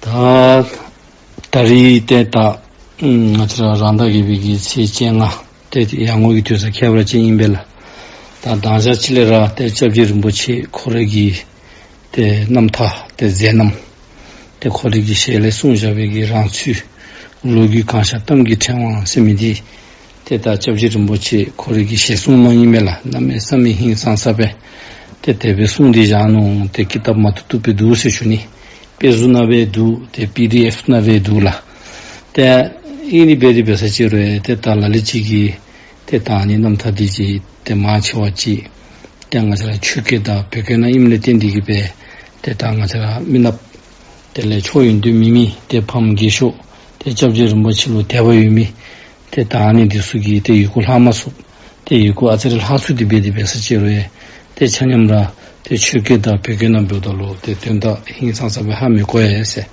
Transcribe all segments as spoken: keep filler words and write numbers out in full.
ད་ད་རིས་ཏེ་ད་ང་བཅས་ར་རང་ཟླ་བརྒྱད་པའི་གི་ཚེས་བཅོ་ལྔ་ཏེ་ཡར་ངོ་གི་དུས་ཚོད་ཁྱད་པར་ཅན་ཨིན་པས་ལགས། ད་དང་ཞག་ཅིག་ལས་ར་ཏེ་སྐྱབས་རྗེ་རིན་པོ་ཆེ་ཁོ་རའི་གི་ཏེ་རྣམ་ཐར་ཏེ་མཛད་རྣམ་ཏེ་ཁོ་རའི་གི་ཞལ་ལས་གསུངས་བཞག་པའི་གི་རང་ཚུལ་ལོ་རྒྱུས་གང་ཤར་གཏམ་གྱི་ཕྲེང་བ་ཟེར་མི་འདི་ཏེ་ད་སྐྱབས་རྗེ་རིན་པོ་ཆེ་ཁོ་རའི་གི་ཞལ་གསུང་མ་ཨིན་མས་ལགས། གནམ་མེད་ས་མེད་ཧིང་སངས་ས་སྦེ་ཏེ་དེ་སྦེ་གསུངས་ཏེ་བཞག་ནུག། ཏེ་ཀི་ཏབ་མ་བཏུབ་བཏུབ་སྦེ་འདུག་ཟེར་ཞུ་ནི། དཔེ་གཟུགས་ནང་སྦེ་འདུག། ཏེ་པི་ཌི་ཨེཕ་ནང་སྦེ་འདུག་ལགས། ཏེ་ཨིན་ནི་སྦེ་དེ་སྦེ་ས་ཅིག་རུང་ཏེ་ད་ལ་ལུ་ཅིག་གིས་ཏེ་ད་ཨ་ནི་རྣམ་ཐར་འདི་ཅིག་ཏེ་མང་ཆེ་བ་ཅིག་ཏེ་ང་བཅས་ར་ཆོས་སྐད་དང་བོད་སྐད་ནང་ཨིནམ་ལས་བརྟེན་ཏེ་གིས་སྦེ་ཏེ་ད་ང་བཅས་ར་མི་ནགཔ་དེ་ལས་ཕྱོགས་ཡོན་ཏན་མེད་མི་ཏེ་ཕམ་རྒས་ཤོས་ཏེ་སྐྱབས་རྗེ་རིན་པོ་ཆེ་ལུ་དད་པ་ཡོད་མི་ཏེ་ད་ཨ་ནི་འདི་ཚུ་གིས་ཏེ་ཡི་གུ་ལྷག་མ་ཚུགས། ཏེ་ཡི་གུ་ཨ་ཙི་རེ་ལྷག་ཚུགས་ཏེ་སྦེ་དེ་སྦེ་ས་ཅིག་རུང་ཏེ་ཆ་མཉམ་ར་ཏེ་ཆོས་སྐད་དང་བོད་སྐད་ནང་འབདཝ་ད་ལུ་ཏེ་དོན་དག་ཧིང་སངས་ས་སྦེ་ཧ་མི་གོ་ཡ་ཟེར།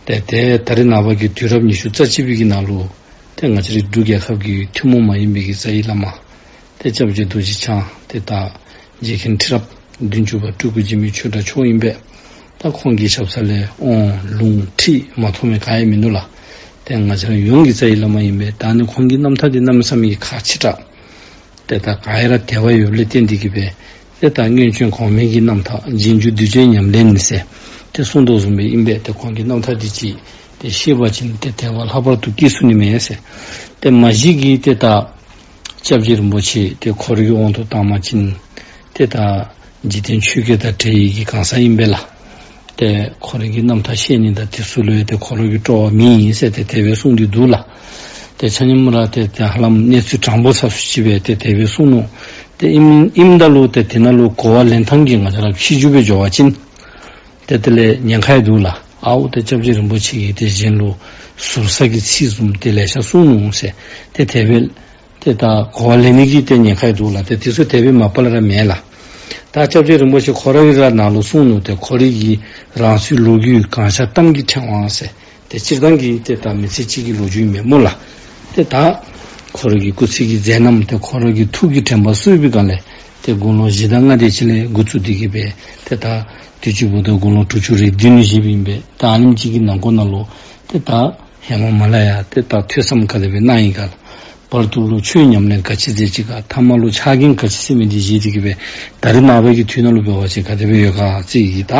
ཏེ་ཏེ་ད་རེས་ནངས་པ་གི་དུས་རབས་ཉི་ཤུ་རྩ་གཅིག་པའི་གི་ནང་ལུ་ཏེ་ང་བཅས་རའི་འབྲུག་རྒྱལ་ཁབ་ཀྱི་ཐུན་མོང་མ་ཡིན་པའི་གི་རྩ་བའི་བླ་མ་ཏེ་སྐྱབས་རྗེ་རྡོ་རྗེ་འཆང་ཏེ་ད་རྗེ་མཁན་ཁྲི་རབས་བདུན་ཅུ་པ་སྤྲུལ་སྐུ་འཇིགས་མེད་ཆོས་གྲགས་མཆོག་ཨིན་པས། ད་ཁོང་གི་ཞབས་ས་ལས་དབང་ལུང་ཁྲིད་མ་ཐོབ་མི་ག་ཡང་མིན་འདུག་ལགས། ཏེ་ང་བཅས་ར་ཡོངས་ཀྱི་རྩ་བའི་བླ་མ་ཨིན་པས། ད་ཨ་ནི་ཁོང་གི་རྣམ་ཐར་འདི་གནམ་མེད་ས་མེད་ཁག་ཆེ་དྲགས། ཏེ་ད་ག་ར་དད་པ་ཡོདཔ་ལས་བརྟེན་ཏེ་གིས་སྦེ་ཏེ་ད་སྔོན་བྱོན་གོང་མའི་གི་རྣམ་ཐར་རྗེས་འཇུག་གདུལ་བྱའི་ཉམས་ལེན་ཟེར་ཏེ་གསུངས་དོ་བཟུམ་སྦེ་ཨིན་པས། ཏེ་ཁོང་གི་རྣམ་ཐར་འདི་ཅིག་ཏེ་ཤེས་པ་ཅིན་ཏེ་དད་པ་ལྷག་པར་དུ་སྐྱེ་ཚུགས་ནི་མས་ཟེར། ཏེ་མ་གཞི་གིས་ཏེ་ད་སྐྱབས་རྗེ་རིན་པོ་ཆེ་ཏེ་ཁོ་རའི་གི་དབང་དུ་བཏང་བ་ཅིན་ཏེ་ད་འཇིག་རྟེན་ཆོས་བརྒྱད་དང་བྲལ་བའི་གི་གང་ཟག་ཨིན་པས་ལགས། ཏེ་ཁོ་རའི་གི་རྣམ་ཐར་བཤད་ནི་དང་དེ་ཚུ་ལུ་ཡང་ཏེ་ཁོ་རའི་གི་སྤྲོ་བ་མེད་ཟེར་ཏེ་དེ་སྦེ་གསུངས་ཏེ་འདུག་ལགས། ཏེ་ཆ་མཉམ་ར་ཏེ་ཏེ་ཧ་ལམ་གནས་ཚུལ་དྲང་པོ་ཚ་སུ་ཅིག་སྦེ་ཏེ་དེ་སྦེ་གསུངས་ནུག། ཏེ་ཨིནམ་ཨིནམ་ད་ལུ་ཏེ་དེ་ནང་ལུ་གོ་བ་ལེན་ཐངས་ཀྱི་ང་བཅས་ར་ཕྱི་འགྱུར་སྦེ་འགྱོ་བ་ཅིན་ཏེ་དེ་ལས་ཉེན་ཁ་ཡང་འདུག་ལགས། ཨའོ་ཏེ་སྐྱབས་རྗེ་རིན་པོ་ཆེ་གིས་ཏེ་གཞན་ལུ་ཟུར་ཟ་གི་ཚིག་བཟུམ་ཏེ་ལེ་ཤ་གསུངས་ནུག་ཟེར་ཏེ་དེ་སྦེ་ཏེ་ད་གོ་བ་ལེན་ནི་གི་ཏེ་ཉེན་ཁ་ཡང་འདུག་ལགས། ཏེ་དེ་ཚུ་དེ་སྦེ་མ་པ་ལས་ར་མེད་ལགས། ད་སྐྱབས་རྗེ་རིན་པོ་ཆེ་ཁོ་ར་གིས་ར་ནང་ལུ་གསུངས་ནུག། ཏེ་ཁོ་རའི་གི་རང་ཚུལ་ལོ་རྒྱུས་གང་ཤར་གཏམ་གྱི་ཕྲེང་བ་ཟེར། ཏེ་སྤྱིར་བཏང་གི་ཏེ་ད་མི་ཚེ་གཅིག་གི་ལོ་རྒྱུས་མེན་སྨོ་ལགས། ཏེ་ད་ཁོ་ར་གི་སྐུ་ཚེ་གི་མཛད་རྣམ་ཏེ་ཁོ་ར་གི་ཐུགས་ཀྱི་དྲན་པ་གསོས་པའི་སྒང་ལས་ཏེ་དགུང་ལོ་བཞི་དང་ལྔ་དེ་ཅིག་ལས་འགོ་བཙུགས་ཏེ་གིས་སྦེ་ཏེ་ད་དུས་ཅི་འབདཝ་ད་དགུང་ལོ་དྲུག་ཅུ་རེ་བདུན་ནི་བཞེས་པའི་ཨིན་པས། ད་ཨ་ནེམ་ཅིག་གི་ནང་འཁོད་ནང་ལུ་ཏེ་ད་ཧེ་མ་མ་ལ་ཡ་ཏེ་ད་ཐོས་བསམ་ག་དེ་སྦེ་གནང་ཡི་ག་ལགས། བར་དུ་ལུ་ཆོས་ཉམས་ལེན་ག་ཅི་མཛད་ཅི་ག། ཐ་མ་ལུ་ཕྱག་འགན་ག་ཅི་ཟེར་མི་འདི་བཞེས་ཏེ་གིས་སྦེ་ད་རེས་ནངས་པ་གི་དུས་ནང་ལུ་འབད་བ་ཅིན་ག་དེ་སྦེ་ཡོད་ག་ཟེར་གི་ད་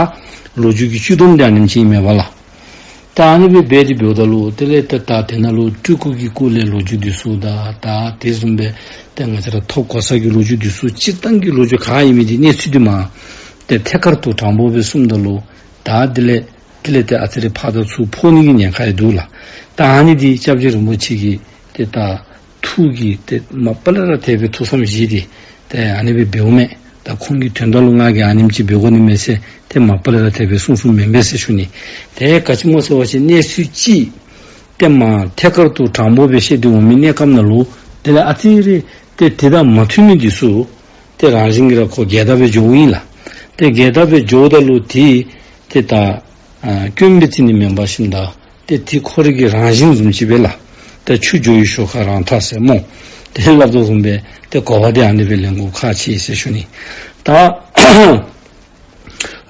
ལོ་རྒྱུས་ཀྱི་སྤྱི་སྡོམ་འདི་ཨ་ནེམ་ཅིག་ཨིན་མས་པ་ལགས། ད་ཨ་ནི་སྦེ་འབད་དེ་འབདཝ་ད་ལུ་དེ་ལས་ད་ད་དེ་ནང་ལུ་སྤྲུལ་སྐུ་གི་སྐོར་ལས་ལོ་རྒྱུས་འདི་ཚུ་དང་ད་དེ་བཟུམ་སྦེ་ཏེ་ང་བཅས་ར་ཐོབ་གོ་ས་གི་ལོ་རྒྱུས་འདི་ཚུ་སྤྱིར་བཏང་གི་ལོ་རྒྱུས་ག་ཨིན་མི་འདི་གནས་ཚུལ་འདི་མ་ཏེ་ཐད་ཀར་དུ་དྲང་པོ་སྦེ་གསུངམ་ད་ལུ་ད་དེ་ལས་དེ་ལས་ཏེ་ཨ་ཙི་རེ་ཕར་དང་ཚུར་ཕོག་ནི་གི་ཉེན་ཁ་ཡང་འདུག་ལགས། ད་ཨ་ནི་འདི་སྐྱབས་རྗེ་རིན་པོ་ཆེ་གིས་ཏེ་ད་ཐུགས་ཀྱིས་ཏེ་མ་པ་ལས་ར་དེ་སྦེ་ཐུགས་བསམ་བཞེས་ཏེ་ཏེ་ཨ་ནི་སྦེ་འབདཝ་མས། ད་ཁོང་གི་དོན་དག་ལུ་ང་གིས་ཨ་ནེམ་ཅིག་འབད་དགོ་ནི་མས་ཟེར་ཏེ་མ་པ་ལས་ར་དེ་སྦེ་གསུངས་གསུངསམ་མེན་པས་ཟེར་ཞུ་ནི། ཏེ་ག་ཅི་སྨོ་ཟེར་བ་ཅིན་གནས་ཚུལ་ཅིག་ཏེ་མ་ཐད་ཀར་དུ་དྲང་པོ་སྦེ་བཤད་དེ་འོང་མི་གནས་སྐབས་ནང་ལུ་དེ་ལས་ཨ་ཙི་རེ་ཏེ་དེ་དང་མ་མཐུན་མི་འདི་ཚུ་ཏེ་རང་བཞིན་གྱིས་ར་ཁོ་འགལ་ཟླ་སྦེ་འགྱོཝ་ཨིན་ལགས། ཏེ་འགལ་ཟླ་སྦེ་འགྱོཝ་ད་ལུ་ཏེ་ཏེ་ད་ཨ་སྐྱོན་སྦེ་བརྩི་ནི་མེན་པར་ཞིནམ་ད་ཏེ་དེ་ཁོ་རའི་གི་རང་བཞིན་བཟུམ་ཅིག་སྦེ་ལགས། ཏེ་ཆུ་འགྱོ་བའི་ཞོར་ཁར་རང་ཐར་ཟེར་སྨོ། ཏེ་སླབ་དོ་བཟུམ་སྦེ་ཏེ་གོ་བ་འདི་ཨ་ནི་སྦེ་ལེན་དགོཔ་ཁག་ཆེ་ཟེར་ཞུ་ནི། ད་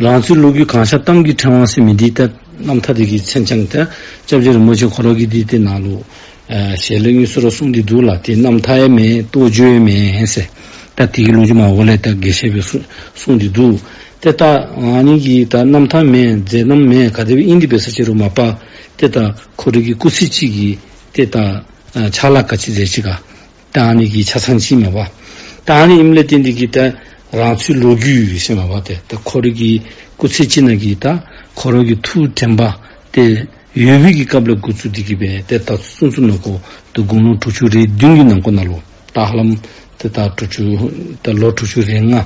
རང་ཚུལ་ལོ་རྒྱུས་གང་ཤར་གཏམ་གྱི་ཕྲེང་བ་ཟེར་མི་འདི་ད་རྣམ་ཐར་འདི་གི་མཚན་བྱང་ཏེ་སྐྱབས་རྗེ་རིན་པོ་ཆེ་ཁོ་ར་གིས་འདི་ཏེ་ནང་ལུ་ཨ་ཞལ་ལས་དངོས་སུ་ར་གསུངས་ཏེ་འདུག་ལགས། ཏེ་རྣམ་ཐར་ཡང་མེན་རྟོགས་བརྗོད་ཡང་མེན་ཟེར། ད་དེ་གི་ལོ་རྒྱུས་མར་འོག་ལས་ད་རྒྱས་བཤད་སྦེ་གསུངས་གསུངས་ཏེ་འདུག། ཏེ་ད་ཨ་ནི་གི་ད་རྣམ་ཐར་མེན་མཛད་རྣམ་མེན་ག་དེ་སྦེ་ཨིན་ཏེ་འབད་ས་ཅིག་རུང་མ་པ་ཏེ་ད་ཁོ་རའི་གི་སྐུ་ཚེ་གཅིག་གི་ཏེ་ད་ཨ་ཕྱག་ལཱ་ག་ཅི་མཛད་ཅི་ག། ད་ཨ་ནི་གི་ཆ་ཚང་ཅིག་མས་པ། ད་ཨ་ནི་ཨིནམ་ལས་བརྟེན་ཏེ་གིས་ད་རང་ཚུལ་ལོ་རྒྱུས་ཟེར་མས་པ། ཏེ་ད་ཁོ་རའི་གི་སྐུ་ཚེ་གཅིག་ནང་གི་ད་ཁོ་རའི་གི་ཐུགས་དྲན་པ་ཏེ་ཡོད་པའི་གི་སྐབས་ལས་འགོ་བཙུགས་ཏེ་གིས་སྦེ་ཏེ་ད་གསུངས་གསུངསམ་ནང་འཁོད་ད་དགུང་ལོ་དྲུག་ཅུ་རེ་བདུན་གྱི་ནང་འཁོད་ནང་ལུ་ད་ཧ་ལམ་ཏེ་ད་དྲུག་ཅུ་ད་ལོ་དྲུག་ཅུ་རེ་ལྔ་ཨ་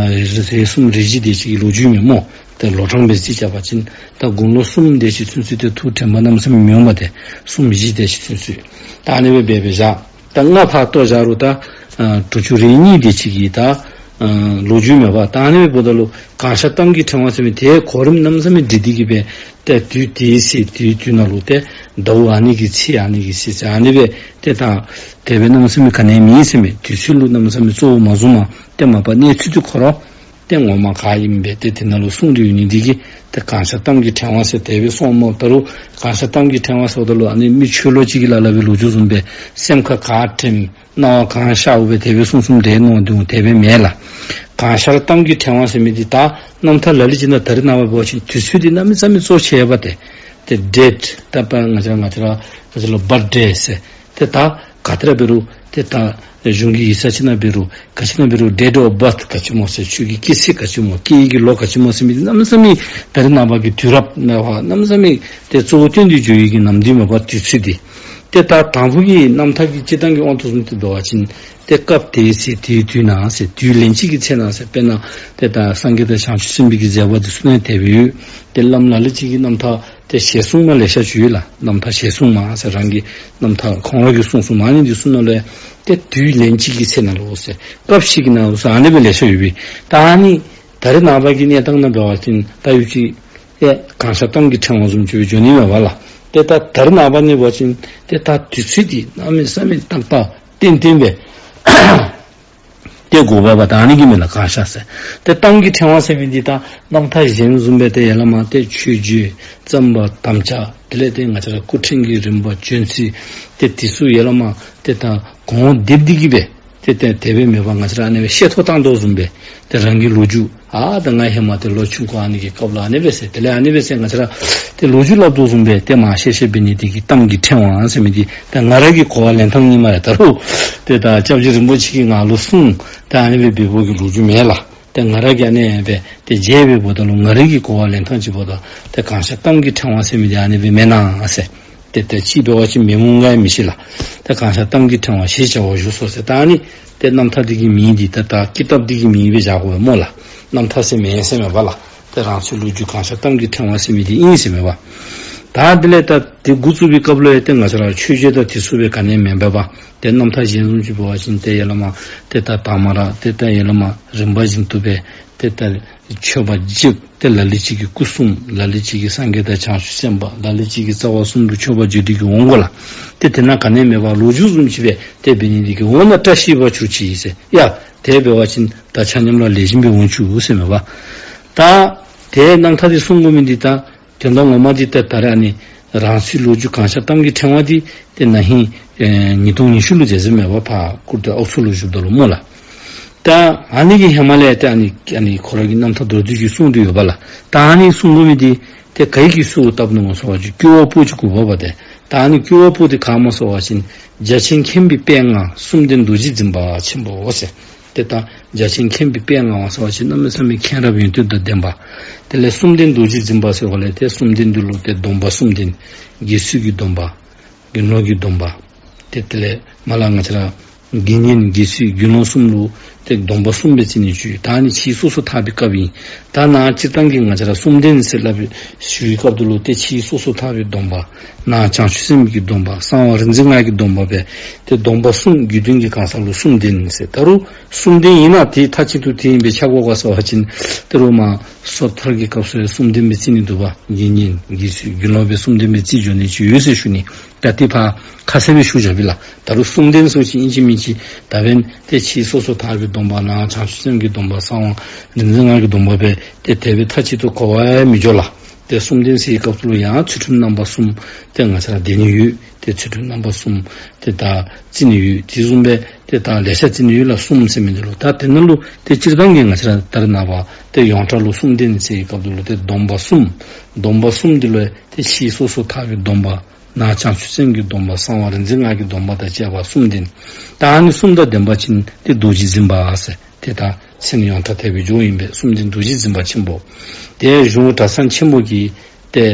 རེ་གསུམ་རེ་བཞི་དེ་ཅིག་གི་ལོ་རྒྱུས་མས་སྨོ། ཏེ་ལོ་གྲངས་སྦེ་རྩིས་རྐྱབ་པ་ཅིན་ད་དགུང་ལོ་གསུམ་དེ་ཅིག་ཚུན་ཚོད་ཏེ་ཐུགས་དྲན་པ་གནམ་མེད་ས་མེད་མི་འོང་པ། ཏེ་གསུམ་བཞི་དེ་ཅིག་ཚུན་ཚོད་ད་ཨ་ནི་སྦེ་འབད་སྦེ་བཞག། ད་ལྔ་ཕར་བཏོག་བཞག་རུང་ད་ཨ་དྲུག་ཅུ་རེ་གཉིས་དེ་ཅིག་གི་ད་ཨ་ལོ་རྒྱུས་མས་པ། ད་ཨ་ནི་སྦེ་འབདཝ་ད་ལུ་གང་ཤར་གཏམ་གྱི་ཕྲེང་བ་ཟེར་མི་དེ་གོ་རིམ་གནམ་མེད་ས་མེད་སྒྲིག་སྟེ་གིས་སྦེ་ཏེ་དུས་དེའི་ཚེ་དུས་དུས་ནང་ལུ་ཏེ་ཟླཝ་ཨ་ནི་གི་ཚེས་ཨ་ནི་གི་ཚེས་ཟེར་ཨ་ནི་སྦེ་ཏེ་ད་དེ་སྦེ་གནམ་མེད་ས་མེད་ག་ནི་མེད་ཟེར་མས། དུས་ཚོད་ལུ་གནམ་མེད་ས་མེད་གཙོ་བོ་མ་བཟུངམ་ཏེ་མ་པ་གནས་ཚུལ་དེ་ཁོ་ར་ ཏེ་ངོ་མ་ག་ཨིནམ་སྦེ་ཏེ་དེ་ནང་ལུ་གསུངས་ཏེ་ཡོད་ནི་འདི་གིས་ཏེ་གང་ཤར་གཏམ་གྱི་ཕྲེང་བ་ཟེར་དེ་སྦེ་གསུངམ་མས། ད་རུང་གང་ཤར་གཏམ་གྱི་ཕྲེང་བ་ཟེརཝ་ད་ལུ་ཨ་ནི་མི་ཆོས་ལོག་ཅིག་གིས་ལ་ལ་སྦེ་ལོ་རྒྱུས་བཟུམ་སྦེ་སེམས་ཁར་ག་དྲནམ་སྣང་བ་གང་ཤརཝ་སྦེ་དེ་སྦེ་གསུངས་གསུངསམ་དེ་མནོ་དོ་དེ་སྦེ་མེན་ལགས། གང་ཤར་གཏམ་གྱི་ཕྲེང་བ་ཟེར་མི་འདི་ད་རྣམ་ཐར་ལ་ལུ་ཅིག་ནང་ད་རེས་ནངས་པ་འབད་བ་ཅིན་དུས་ཚོད་འདི་གནམ་མེད་ས་མེད་གཙོ་ཆེ་བས་ཏེ། ཏེ་ཌེཊ་ད་པ་ང་བཅས་ང་བཅས་ར་ང་བཅས་ལུ་བརཐ་ཌེ་ཟེར། ཏེ་ད་ག་ཏེ་ར་འབད་རུང་ཏེ་ད་གཞུང་གི་ཡིག་ཚང་ཅིག་ནང་འབད་རུང་ག་ཅི་ནང་འབད་རུང་ཌེཊ་ཨོཕ་བརཐ་ག་ཅི་སྨོ་ཟེར། ཁྱོད་ཀྱི་སྐྱེས་ཚེས་ག་ཅི་སྨོ། སྐྱེས་ཡི་གི་ལོ་ག་ཅི་སྨོ་ཟེར་མི་འདི་གནམ་མེད་ས་མེད་ད་རེས་ནངས་པ་གི་དུས་རབས་ནང་ཕར་གནམ་མེད་ས་མེད་ཏེ་གཙོ་བོ་བཏོན་ཏེ་འགྱོ་ཡི་གི་ནམ་དུས་མས་པ་དུས་ཚོད་འདི། ཏེ་ད་དང་ཕུ་གི་རྣམ་ཐར་གྱི་སྤྱིར་བཏང་གི་དབང་དུ་བཟུང་སྟེ་འབད་བ་ཅིན་ཏེ་སྐབས་དེའི་ཚེ་དེའི་དུས་ན་ཟེར་དུས་ལན་གཅིག་གི་ཚེ་ན་ཟེར། དཔེར་ན་ཏེ་ད་སངས་རྒྱས་དང་བྱང་ཆུབ་སེམས་དཔའ་གི་མཛད་པ་འདི་ཚུ་ནང་དེ་སྦེ་ཡོད། ཏེ་བླམ་ལ་ལུ་ཅིག་གི་རྣམ་ཐར་ཏེ་ཞལ་གསུངམ་ལེ་ཤ་ཅིག་ཡོད་ལགས། རྣམ་ཐར་ཞལ་གསུངམ་ཟེར་རང་གི་རྣམ་ཐར་ཁོང་ར་གིས་གསུངས་གསུངསམ་ཨ་ནི་འདི་ཚུ་ནང་ལས་ཏེ་དུས་ལན་གཅིག་གི་ཚེ་ན་ལུ་ཟེར་སྐབས་ཤིག་གི་ནང་ལུ་ཟེར་ཨ་ནི་སྦེ་ལེ་ཤ་ཡོད་པས། ད་ཨ་ནི་ད་རེས་ནངས་པ་གི་གནས་སྟངས་ནང་འབད་བ་ཅིན་ད་ཡུལ་གྱི་ཨེ་གང་ཤར་གཏམ་གྱི་ཕྲེང་བ་བཟུམ་ཅིག་སྦེ་འགྱོ་ནི་མས་པ་ལགས། ཏེ་ད་ད་རེས་ནངས་པ་ནི་འབད་བ་ཅིན་ཏེ་ད་དུས་ཚོད་འདི་གནམ་མེད་ས་མེད་ཏག་ཏག་ཏན་ཏན་སྦེ་ཏེ་དགོ་པས་པ། ད་ཨ་ནི་གིས་མེན་ན་གང་ཤར་ཟེར། ཏེ་གཏམ་གྱི་ཕྲེང་བ་ཟེར་མི་འདི་ད་རྣམ་ཐར་གཞན་བཟུམ་སྦེ་ཏེ་ཡར་ལས་མར་ཏེ་མཆོད་བརྗོད་བརྩམ་པ་དམ་བཅའ་དེ་ལས་ཏེ་ང་བཅས་ར་སྐུ་ཕྲེང་གི་རིམ་པ་བྱོན་ཚུལ་ཏེ་འདི་ཚུ་ཡར་ལས་མར་ཏེ་ད་གོང་འོག་སྡེབ་སྟེ་གི་སྦེ་ཏེ་ཏེ་དེ་སྦེ་མེན་པར་ང་བཅས་ར་ཨ་ནི་སྦེ་བཤད་ཐོ་བཏང་དོ་བཟུམ་སྦེ་ཏེ་རང་གི་ལོ་རྒྱུས་ཨ་ད་ང་ཧེ་མ་ཏེ་ལོ་ཆུང་ཀུ་ཨ་ནི་གི་སྐབས་ལུ་ཨ་ནི་སྦེ་ཟེར་དེ་ལས་ཨ་ནི་སྦེ་ཟེར་ང་བཅས་ར་ཏེ་ལོ་རྒྱུས་སླབ་དོ་བཟུམ་སྦེ་ཏེ་མར་བཤད་བཤདཔ་འབད་ནི་འདི་གིས་གཏམ་གྱི་ཕྲེང་བ་ཟེར་མི་འདི་ད་ང་ར་གི་གོ་བ་ལེན་ཐངས་ཨིན་སྨ་རེ། ད་རུང་ཏེ་ད་སྐྱབས་རྗེ་རིན་པོ་ཆེ་གིས་ང་ལུ་གསུངས་ཏེ་ཨ་ནི་སྦེ་འབད་བའི་གི་ལོ་རྒྱུས་མེན་ལགས། ཏེ་ང་ར་གིས་ཨ་ནི་སྦེ་ཏེ་མཇལ་བའི་འབདཝ་ད་ལུ་ང་རའི་གི་གོ་བ་ལེན་ཐངས་ཅིག་འབདཝ་ད་ཏེ་གང་ཤར་གཏམ་གྱི་ཕྲེང་བ་ཟེར་མི་འདི་ཨ་ནི་སྦེ་མེན་ན་ཟེར། ཏེ་ཏེ་ཅིག་འབད་བ་ཅིན་མི་མང་ག་ཡང་མི་ཤེས་ལགས། ཏེ་གང་ཤར་གཏམ་གྱི་ཕྲེང་བ་ཞེས་བྱ་བ་བཞུགས་སོ་ཟེར། ད་ཨ་ནི་ཏེ་རྣམ་ཐར་འདི་གི་མིང་འདི་ད་ད་ཀི་ཏབ་འདི་གི་མིང་སྦེ་བཞག་དགོ་པས་སྨོ་ལགས། རྣམ་ཐར་ཟེར་མེན་ཟེར་མས་པ་ལགས། ཏེ་རང་ཚོའི་ལོ་རྒྱུས་གང་ཤར་གཏམ་གྱི་ཕྲེང་བ་ཟེར་མི་འདི་ཨིན་ཟེར་མས་པ། ད་དེ་ལས་ད་ཏེ་འགོ་བཙུགས་པའི་སྐབས་ལུ་ཡང་ཏེ་ང་བཅས་ར་མཆོད་བརྗོད་དང་འདི་ཚུ་སྦེ་ག་ནི་མེན་པས་པ། ཏེ་རྣམ་ཐར་གཞན་བཟུམ་ཅིག་འབད་བ་ཅིན་ཏེ་ཡར་ལས་མར་ཏེ་ད་དང་མ་ར་ཏེ་ད་ཡར་ལས་མར་རིམ་པ་བཞིན་དུ་སྦེ་ཏེ་ད་མཆོད་པ་བརྗོད་ཏེ་ལ་ལུ་ཅིག་གིས་སྐུ་གསུམ་ལ་ལུ་ཅིག་གིས་སངས་རྒྱས་དང་བྱང་ཆུབ་སེམས་དཔའ་ལ་ལུ་ཅིག་གིས་རྩ་བ་གསུམ་དུ་མཆོད་པ་བརྗོད་དེ་གི་འོང་དགོ་ལགས། ཏེ་དེ་ནང་ག་ནི་མེད་པར་ལོ་རྒྱུས་བཟུམ་ཅིག་སྦེ་ཏེ་འབད་ནི་འདི་གིས་འོ་ན་བཀྲ་ཤིས་པ་གྱུར་ཅིག་ཟེར། ཡ་དེ་འབད་བ་ཅིན་ད་ཆ་མཉམ་ར་ལེགས་ཤོམ་སྦེ་འོང་བཅུག་ཟེར་མས་པ། ད་ཏེ་རྣམ་ཐར་འདི་གསུང་དགོ་མི་འདི་ད་དོན་དག་ངོ་མ་འདི་ད་ད་རེས་ཨ་ནི་རང་ཚོའི་ལོ་རྒྱུས་གང་ཤར་གཏམ་གྱི་ཕྲེང་བ་འདི་ཏེ་ན་ཧིང་ཨེ་ཉིས་སྟོང་ཉི་ཤུ་ལུ་མཛད་མཛདཔ་མས་པ། ཕར་སྐུ་དེ་ཨོག་ཚོ་ལུ་བཞུགསཔ་ད་ལུ་སྨོ་ལགས། ད་ཨ་ནི་གི་ཧེ་མ་ལས་ཏེ་ཨ་ནི་ཨ་ནི་ཁོ་ར་གི་རྣམ་ཐར་མདོར་བསྡུས་ཅིག་གསུངས་ཏེ་ཡོད་པ་ལགས། ད་ཨ་ནི་གསུང་དགོ་མི་འདི་ཏེ་ག་གིས་གསོལཝ་བཏབ་ནུག་གོ་ཟེར་བ་ཅིན་སྐྱེ་བ་པོ་ཅིག་དགོ་པས་པ་ཏེ། ད་ཨ་ནི་སྐྱེ་བ་པོ་འདི་ག་སྨོ་ཟེར་བ་ཅིན་རྒྱ་ཆེན་མཁྱེན་པའི་དཔལ་མངའ་གསུམ་ལྡན་རྡོ་རྗེ་འཛིན་པ་ཆེན་པོ་ཟེར། ཏེ་ད་རྒྱ་ཆེན་མཁྱེན་པའི་དཔལ་མངའ་བ་ཟེར་བ་ཅིན་གནམ་མེད་ས་མེད་མཁྱེན་རབ་ཡོན་ཏན་དང་ལྡན་པ། དེ་ལས་གསུམ་ལྡན་རྡོ་རྗེ་འཛིན་པ་ཟེར་བ་ལས་ཏེ་གསུམ་ལྡན་འདི་ལུ་ཏེ་སྡོམ་པ་གསུམ་ལྡན། དགེ་ཚུལ་གྱི་སྡོམ་པ། དགེ་སློང་གི་སྡོམ་པ། ཏེ་དེ་ལས་མ་ལ་ང་བཅས་ར་དགེ་བསྙེན་དགེ་ཚུལ་དགེ་སློང་གསུམ་ལུ་ཏེ་སྡོམ་པ་གསུམ་སྦེ་བརྩི་ནི་ཅིག། ད་ཨ་ནི་ཕྱིས་སོ་སོ་ཐར་པའི་སྐབས་ཨིན། ད་ནཱ་སྤྱིར་བཏང་གི་ང་བཅས་ར་གསུམ་ལྡན་ཟེར་སླབ་ཞུ་བའི་སྐབས་དེ་ལུ་ཏེ་ཕྱིས་སོ་སོ་ཐར་པའི་སྡོམ་པ། ནང་བྱང་ཆུབ་སེམས་ཀྱི་སྡོམ་པ། གསང་བ་རིག་འཛིན་སྔགས་ཀྱི་སྡོམ་པ་སྦེ་ཏེ་སྡོམ་པ་གསུམ་རྒྱུད་དོན་གྱི་གང་ཟག་ལུ་གསུམ་ལྡན་ཟེར། ད་རུང་གསུམ་ལྡན་ཨིན་ན་ཏེ་མཐའ་གཅིག་ཏུ་དེ་ཨིན་པས་ཆ་བགོ་ག་ཟེར་བ་ཅིན་ད་རུང་མར་སོ་ཐར་གྱི་སྐབས་སུ་ཡང་གསུམ་ལྡན་སྦེ་བརྩི་ནི་འདུག་པ། དགེ་བསྙེན་དགེ་ཚུལ་དགེ་སློང་སྦེ་གསུམ་ལྡན་སྦེ་བརྩི་འགྱོ་ནི་ཅིག་ཡོད་ཟེར་ཞུ་ནི། ད་ཏེ་ཕར་ཁ་གསལ་སྦེ་ཞུ་བཞག་པས་ལགས། ད་རུང་གསུམ་ལྡན་ཟེར་བ་ཅིན་ཨིན་ཅི་མིན་ཅི་ད་འབདན་ཏེ་ཕྱིས་སོ་སོ་ཐར་པའི་སྡོམ་པ། ནང་བྱང་ཆུབ་སེམས་ཀྱི་སྡོམ་པ། གསང་བ་རིག་འཛིན་སྔགས་ཀྱི་སྡོམ་པ་སྦེ་ཏེ་དེ་སྦེ་མཐའ་གཅིག་ཏུ་གོ་བ་ཡང་མི་འགྱོ་ལགས། ཏེ་གསུམ་ལྡན་ཟེར་བའི་སྐབས་སུ་ལུ་ཡང་ཚུལ་ཁྲིམས་རྣམ་པ་གསུམ་ཏེ་ང་བཅས་ར་འདི་ནི་ཡོད། ཏེ་ཚུལ་ཁྲིམས་རྣམ་པ་གསུམ་ཏེ་ད་བརྩི་ནི་ཡོད། དེ་བཟུམ་སྦེ་ཏེ་ད་ལེ་ཤ་བརྩི་ནི་ཡོད་ལགས། གསུམ་ཟེར་མི་འདི་ལུ་ད་དེ་ནང་ལུ་ཏེ་སྤྱིར་བཏང་གི་ང་བཅས་ར་ད་རེས་ནངས་པ་ཏེ་ཡོངས་གྲགས་ལུ་གསུམ་ལྡན་ཟེར་བའི་སྐབས་སུ་ལུ་ཏེ་སྡོམ་པ་གསུམ། སྡོམ་པ་གསུམ་འདི་ལུ་ཏེ་ཕྱིས་སོ་སོ་ཐར་པའི་སྡོམ་པ། ནང་བྱང་ཆུབ་སེམས་ཀྱི་སྡོམ་པ། གསང་བ་རིག་འཛིན་སྔགས་ཀྱི་སྡོམ་པ་དང་བཅས་པ་གསུམ་ལྡན། ད་ཨ་ནི་གསུམ་དང་ལྡན་པ་ཅིན་ཏེ་རྡོ་རྗེ་འཛིན་པ་ཟེར། ཏེ་ད་མཚན་ཡོངས་གྲགས་དེ་སྦེ་འགྱོཝ་ཨིན་པས། གསུམ་ལྡན་རྡོ་རྗེ་འཛིན་པ་ཆེན་པོ། ཏེ་གཞུང་གྲྭ་ཚང་ཆེན་པོ་གི་ཏེ་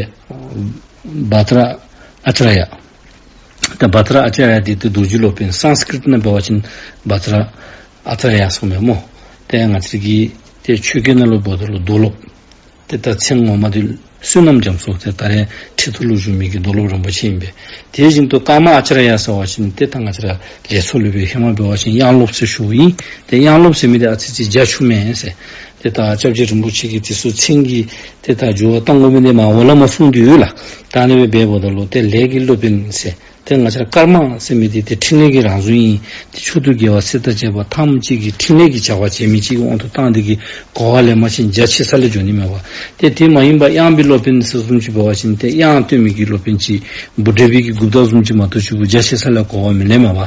བྷ་དྲ་ཨཱ་ཙཱརྱ། ཏེ་བྷ་དྲ་ཨཱ་ཙཱརྱ་འདི་ཏེ་རྡོ་རྗེ་སློབ་དཔོན། སཾསྐྲྀཏ་ནང་འབད་བ་ཅིན་བྷ་དྲ་ཨཱ་ཙཱརྱ་གསུངམ་མས་སྨོ། ཏེ་ང་བཅས་ཀྱི་ཏེ་ཆོས་སྐད་ནང་ལུ་འབདཝ་ད་ལུ་རྡོ་སློབ། ཏེ་ད་མཚན་ངོ་མ་འདི་བསོད་ནམས་རྒྱ་མཚོ། ཏེ་ད་རེས་ཁྲི་ཐོག་ལུ་བཞུགས་མི་གི་རྡོ་སློབ་རིན་པོ་ཆེ་ཨིན་པས། དེ་བཞིན་དུ་ཀརྨ་ཨཱ་ཙཱརྱ་ཟེར་བ་ཅིན་ཏེ་ད་ང་བཅས་ར་ལས་ཚོགས་ལུ་སྦེ་ཧེ་མ་འབད་བ་ཅིན་དབྱངས་སློབ་ཟེར་ཞུཝ་ཨིན། ཏེ་དབྱངས་སློབ་ཟེར་མི་འདི་ཨ་ཙི་ཅིག་རྒྱ་ཆུང་མས་ཟེར། ཏེ་ད་སྐྱབས་རྗེ་རིན་པོ་ཆེ་གིས་འདི་ཚུ་མཚན་གྱི་ཏེ་ད་འགྱུར་བ་གཏང་དགོ་མི་འདི་མར་འོག་ལས་མར་གསུངས་ཏེ་ཡོད་ལགས། ད་ཨ་ནི་སྦེ་འབདཝ་ད་ལུ་ཏེ་ལས་ཀྱི་སློབ་དཔོན་ཟེར། ཏེ་ང་བཅས་ར་ཀརྨ་ཟེར་མི་འདི་ཏེ་ཕྲིན་ལས་ཀྱི་རང་གཟུགས་ཨིན། ཏེ་མཆོག་ཏུ་དགེ་བ་སྲིད་དང་བཅས་པ་ཐམས་ཅད་ཀྱི་ཕྲིན་ལས་ཀྱི་བྱ་བ་བྱེད་མི་ཅིག་གི་དབང་དུ་བཏང་སྟེ་གི་གོ་བ་ལེན་པ་ཅིན་རྒྱ་ཆེ་ས་ལས་འགྱོ་ནི་མས་པ། ཏེ་དེ་མ་ཡིན་པ་གཡང་པའི་སློབ་དཔོན་ཟེར་བཟུམ་ཅིག་འབད་བ་ཅིན་ཏེ་གཡང་སྟོན་མི་གི་སློབ་དཔོན་ཅིག་འབུ་འདྲེ་པའི་གི་འགོ་བདག་བཟུམ་ཅིག་མ་གཏོགས་ཅིག་གུ་རྒྱ་ཆེ་ས་ལས་གོ་བ་མི་ལེན་མས་པ།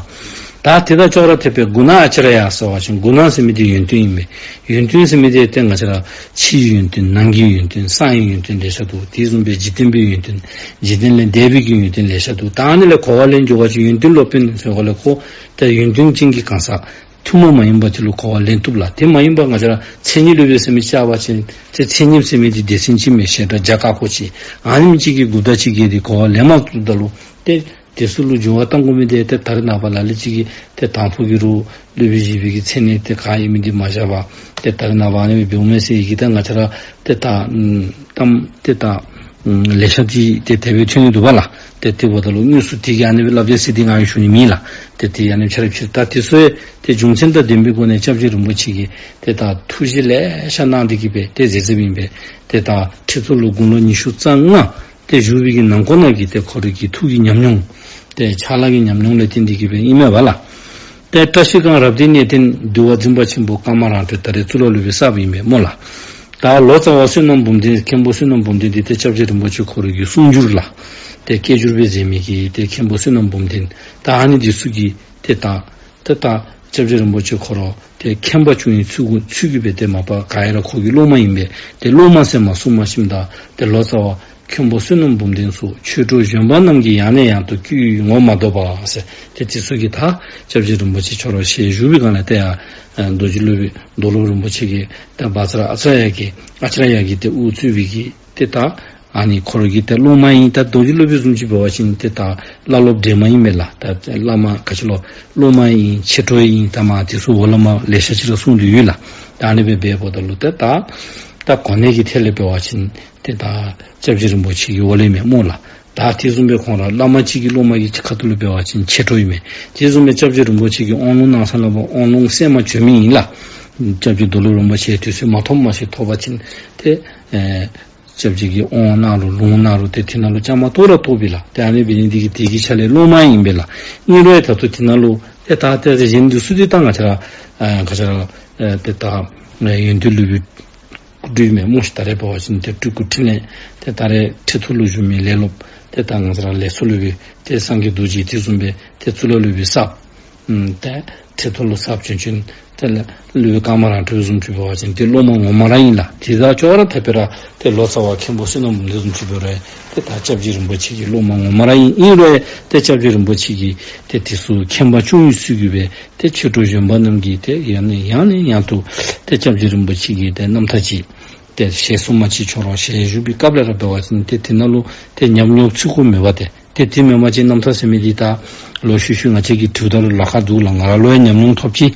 ད་དེ་དང་ཅོག་ར་འཐདཔ་སྦེ་གུ་ཎ་ཨ་ཙརྱ་ཟེར་བ་ཅིན་གུ་ཎ་ཟེར་མི་འདི་ཡོན་ཏན་ཨིན་མས། ཡོན་ཏན་ཟེར་མི་འདི་ཏེ་ང་བཅས་ར་ཕྱིའི་ཡོན་ཏན་ནང་གི་ཡོན་ཏན་གསང་བའི་ཡོན་ཏན་ལེ་ཤ་འདུག། དེ་བཟུམ་སྦེ་འཇིག་རྟེན་པའི་ཡོན་ཏན་འཇིག་རྟེན་ལས་འདས་པའི་གི་ཡོན་ཏན་ལེ་ཤ་འདུག། ད་ཨ་ནི་ལས་གོ་བ་ལེན་འགྱོ་བ་ཅིན་ཡོན་ཏན་སློབ་དཔོན་ཟེར་བ་ལས་ཁོ་ཏེ་ཡོན་ཏན་ཅན་གྱི་གང་ཟག་ཐུན་མོང་མ་ཡིན་པ་ཅིག་ལུ་གོ་བ་ལེན་བཏུབ་ལགས། དེ་མ་ཡིན་པ་ང་བཅས་ར་མཚན་ཉིད་སློབ་དཔོན་ཟེར་མི་བཅའ་བ་ཅིན་ཏེ་མཚན་ཉིད་ཟེར་མི་འདི་སྡེ་ཚན་ཅིག་མས། བྱེ་བྲག་རྒྱ་ཁག་ཁོ་ཅིག། ཨ་ནེམ་ཅིག་གི་འགོ་བདག་ཅིག་གིས་འདི་གོ་བ་ལེན་མ་བཏུབ་ད་ལུ་ཏེ་དེ་ཚུ་ལུ་འགྱུར་བ་གཏང་དགོ་མི་འདི་ཏེ་ད་རེས་ནངས་པ་ལ་ལུ་ཅིག་གིས་ཏེ་དང་ཕུ་གི་རུང་སློབ་དཔོན་བཞི་པའི་གི་མཚན་ཉིད་ཏེ་ག་ཨིན་མི་འདི་མ་བཞག་པར་ཏེ་ད་རེས་ནངས་པ་ཨ་ནི་སྦེ་འབདཝ་མས་ཟེར་ཡི་གི་ཏེ་ང་བཅས་ར་ཏེ་ད་ཨམ་གཏམ་ཏེ་ད་ཨམ་ལེ་ཤ་ཅིག་ཏེ་དེ་སྦེ་ཐོན་ནི་འདུག་པ་ལགས། ཏེ་དེ་འབདཝ་ད་ལུ་དངོས་སུ་དེ་གིས་ཨ་ནི་སྦེ་སླབ་ཅི་ཟེར་འདི་ང་གིས་ཞུ་ནི་མེད་ལགས། ཏེ་དེ་ཨ་ནི་ཆ་ར་ཕྱིར་ད་དེ་ཚུ་ཡང་ཏེ་རྒྱུ་མཚན་དང་ལྡན་པའི་སྒོ་ནས་སྐྱབས་རྗེ་རིན་པོ་ཆེ་གིས་ཏེ་ད་ཐུགས་བཞེད་ལེ་ཤ་གནང་སྟེ་གི་སྦེ་ཏེ་མཛད་མཛདཔ་ཨིན་པས། ཏེ་ད་ཁྲི་ཐོག་ལུ་དགུང་ལོ་ཉི་ཤུ་རྩ་ལྔ་ཏེ་བཞུགས་པའི་གི་ནང་འཁོད་ནང་གི་ཏེ་ཁོ་རའི་གི་ཐུགས་ཀྱི་ཉམས་མྱོང་ཏེ་ཕྱག་ལཱ་གི་ཉམས་མྱོང་ལས་བརྟེན་ཏེ་གི་སྦེ་ཨིན་མས་པ་ལགས། ཏེ་བཀྲ་ཤིས་སྒང་རབ་བརྟན་གནས་བརྟན་འདུལ་བ་འཛིན་པ་ཆེན་པོ་ཀརྨ་རང་གྲོལ་ད་རེས་གཙུག་ལག་སློབ་དཔོན་གསརཔ་ཨིན་པས་སྨོ་ལགས། ད་ལོ་ཙཱ་བ་བསོད་ནམས་འབུམ་ལྡན་མཁན་པོ་བསོད་ནམས་འབུམ་ལྡན་འདི་ཏེ་སྐྱབས་རྗེ་རིན་པོ་ཆེ་ཁོ་རའི་གི་གསུང་སྒྱུར་ལགས། ཏེ་སྐད་སྒྱུར་སྦེ་མཛད་མི་གི་ཏེ་མཁན་པོ་བསོད་ནམས་འབུམ་ལྡན་ད་ཨ་ནི་འདི་ཚུ་གིས་ཏེ་ད་ཏེ་ད་སྐྱབས་རྗེ་རིན་པོ་ཆེ་ཁོ་ར་ཏེ་མཁྱེན་པ་བཅུ་ཡི་ཚུལ་གྱིས་ཚུལ་གྱིས་སྦེ་ཏེ་མ་པ་ག་ཡ་ར་ཁོ་གི་སློབ་མ་ཨིན་པས། ཏེ་སློབ་མ་ཟེར་མ་གསུངས་མ་ཤེསཔ་ད་ཏེ་ལོ་ཙཱ་བ་མཁན་པོ་བསོད་ནམས་འབུམ་ལྡན་སོགས་ཆོས་གྲོགས་གཞོན་པ་རྣམས་ཀྱིས་ཡང་ནས་ཡང་དུ་བསྐུལ་ངོ་མ་ཐོབ་པ་ཟེར། ཏེ་དེ་ཚུ་གིས་ད་སྐྱབས་རྗེ་རིན་པོ་ཆེ་ཁྱོད་ར་ཞལ་བཞུགས་པའི་སྒང་ལས་ཏེ་ཡར་རྡོ་རྗེ་སློབ་དཔོན་རྡོར་སློབ་རིན་པོ་ཆེ་གིས་ཏེ་བཛྲ་ཨ་ཙརྱ་གིས་ཨ་ཙརྱ་གིས་ཏེ་དབུ་གཙོས་པའི་གི་ཏེ་ད་ཨ་ནི་ཁོ་ར་གི་ཏེ་སློབ་མ་ཨིན། ད་རྡོ་རྗེ་སློབ་དཔོན་བཟུམ་ཅིག་འབད་བ་ཅིན་ཏེ་ད་བླ་སློབ་འདྲེས་མ་ཨིན་མས་ལགས། ད་བླ་མ་ག་ཅི་ལོ་སློབ་མ་ཨིན་ཆོས་གྲོགས་ཨིན་ད་མ་དེ་ཚུ་འོག་ལས་མར་ལེ་ཤ་ཅིག་ར་གསུངས་ཏེ་ཡོད་ལགས། ད་ཨ་ནི་སྦེ་འབདཝ་ད་ལུ་ཏེ་ད་ད་གོ་གནས་ཀྱི་ཐད་ལས་འབད་བ་ཅིན་ཏེ་ད་སྐྱབས་རྗེ་རིན་པོ་ཆེ་གི་འོག་ལས་མས་སྨོ་ལགས། ད་དེ་བཟུམ་སྦེ་ཁོང་ར་བླ་མ་གཅིག་གི་སློབ་མ་གི་ཁ་ཐུག་ལུ་འབད་བ་ཅིན་ཆོས་གྲོགས་ཨིན་མས། དེ་བཟུམ་སྦེ་སྐྱབས་རྗེ་རིན་པོ་ཆེ་གི་དབང་ལུང་གནང་ས་ལུ་དབང་ལུང་གསན་མ་བྱོན་མི་ཨིན་ལགས། སྐྱབས་རྗེ་རྡོར་སློབ་རིན་པོ་ཆེ་དུས་ཚོད་མ་ཐོབ་མ་ཤེས་ཐོབ་པ་ཅིན་ཏེ་ཨེ་སྐྱབས་རྗེ་གི་དབང་གནང་རུང་ལུང་གནང་རུང་ཏེ་དེ་ནང་ལུ་བཅའ་མར་གཏོགས་ར་གཏོགསཔ་ཨིན་ལགས། ཏེ་ཨ་ནི་འབད་ནི་འདི་གིས་དེ་གི་ཆ་ལས་སློབ་མ་ཨིན་པས་ལགས། ཨིན་རུང་ཡང་ད་ལྟོ་དེ་ནང་ལུ་ཏེ་ད་ཏེ་གཞན་འདི་ཚུ་འདི་ད་ང་བཅས་ར་ཨ་ག་ཅི་ར་ཨ་ཏེ་ད་ཨ་ཡོན་ཏན་སློབ་དཔོན་སྤྲུལ་སྐུ་མས་སྨོ་ཤིག། ད་རེས་འབད་བ་ཅིན་ཏེ་སྤྲུལ་སྐུ་འཕྲིན་ལས་ཏེ་ད་རེས་ཁྲི་ཐོག་ལུ་བཞུགས་མི་ལས་སློབ་ཏེ་ད་ང་བཅས་ར་ལས་ཚོགས་སློབ་དཔོན་ཏེ་སངས་རྒྱས་རྡོ་རྗེ་དེ་བཟུམ་སྦེ་ཏེ་གཙུག་ལག་སློབ་དཔོན་གསརཔ་ཨམ་ཏེ་ཁྲི་ཐོག་ལུ་གསརཔ་བྱོན་བྱོན་ཏེ་ལས་སློབ་དཔོན་ཀརྨ་རང་གྲོལ་བཟུམ་ཅིག་འབད་བ་ཅིན་ཏེ་སློབ་མ་ངོ་མ་ར་ཨིན་ལགས། དེ་དང་ཅོག་ར་འཐདཔ་སྦེ་ར་ཏེ་ལོ་ཙཱ་བ་མཁན་པོ་བསོད་ནམས་འབུམ་ལྡན་བཟུམ་ཅིག་འབད་རུང་ཏེ་ད་སྐྱབས་རྗེ་རིན་པོ་ཆེ་གི་སློབ་མ་ངོ་མ་ར་ཨིན། ཨིན་རུང་ཏེ་སྐྱབས་རྗེ་རིན་པོ་ཆེ་གིས་ཏེ་དེ་ཚུ་མཁྱེན་པ་བཅུ་ཡི་ཚུལ་གྱིས་སྦེ་ཏེ་ཆོས་གྲོགས་གཞོན་པ་རྣམས་ཀྱིས་ཏེ་ཡང་ནས་ཡང་ནས་ཡང་དུ་ཏེ་སྐྱབས་རྗེ་རིན་པོ་ཆེ་གི་ཏེ་རྣམ་ཐར་ཅིག་ཏེ་ཞལ་གསུངམ་ཅིག་ཁྱོད་ར་ཞལ་བཞུགས་པའི་སྐབས་ལས་ར་འབད་བ་ཅིན་ཏེ་དེ་ནང་ལུ་ཏེ་ཉམས་མྱོང་ཚུད་དགོཔ་མེད་པ་ཏེ། ཏེ་དེ་མེན་པ་ཅིན་རྣམ་ཐར་ཟེར་མི་འདི་ད་ལོག་ཤུལ་ཤུལ་ང་བཅས་ཀྱིས་བྲིཝ་ད་ལུ་ལཱ་ཁག་འདུག་ལགས། ང་ར་ལུ་ཡང་ཉམས་མྱོང་ཐོབ་ཅི།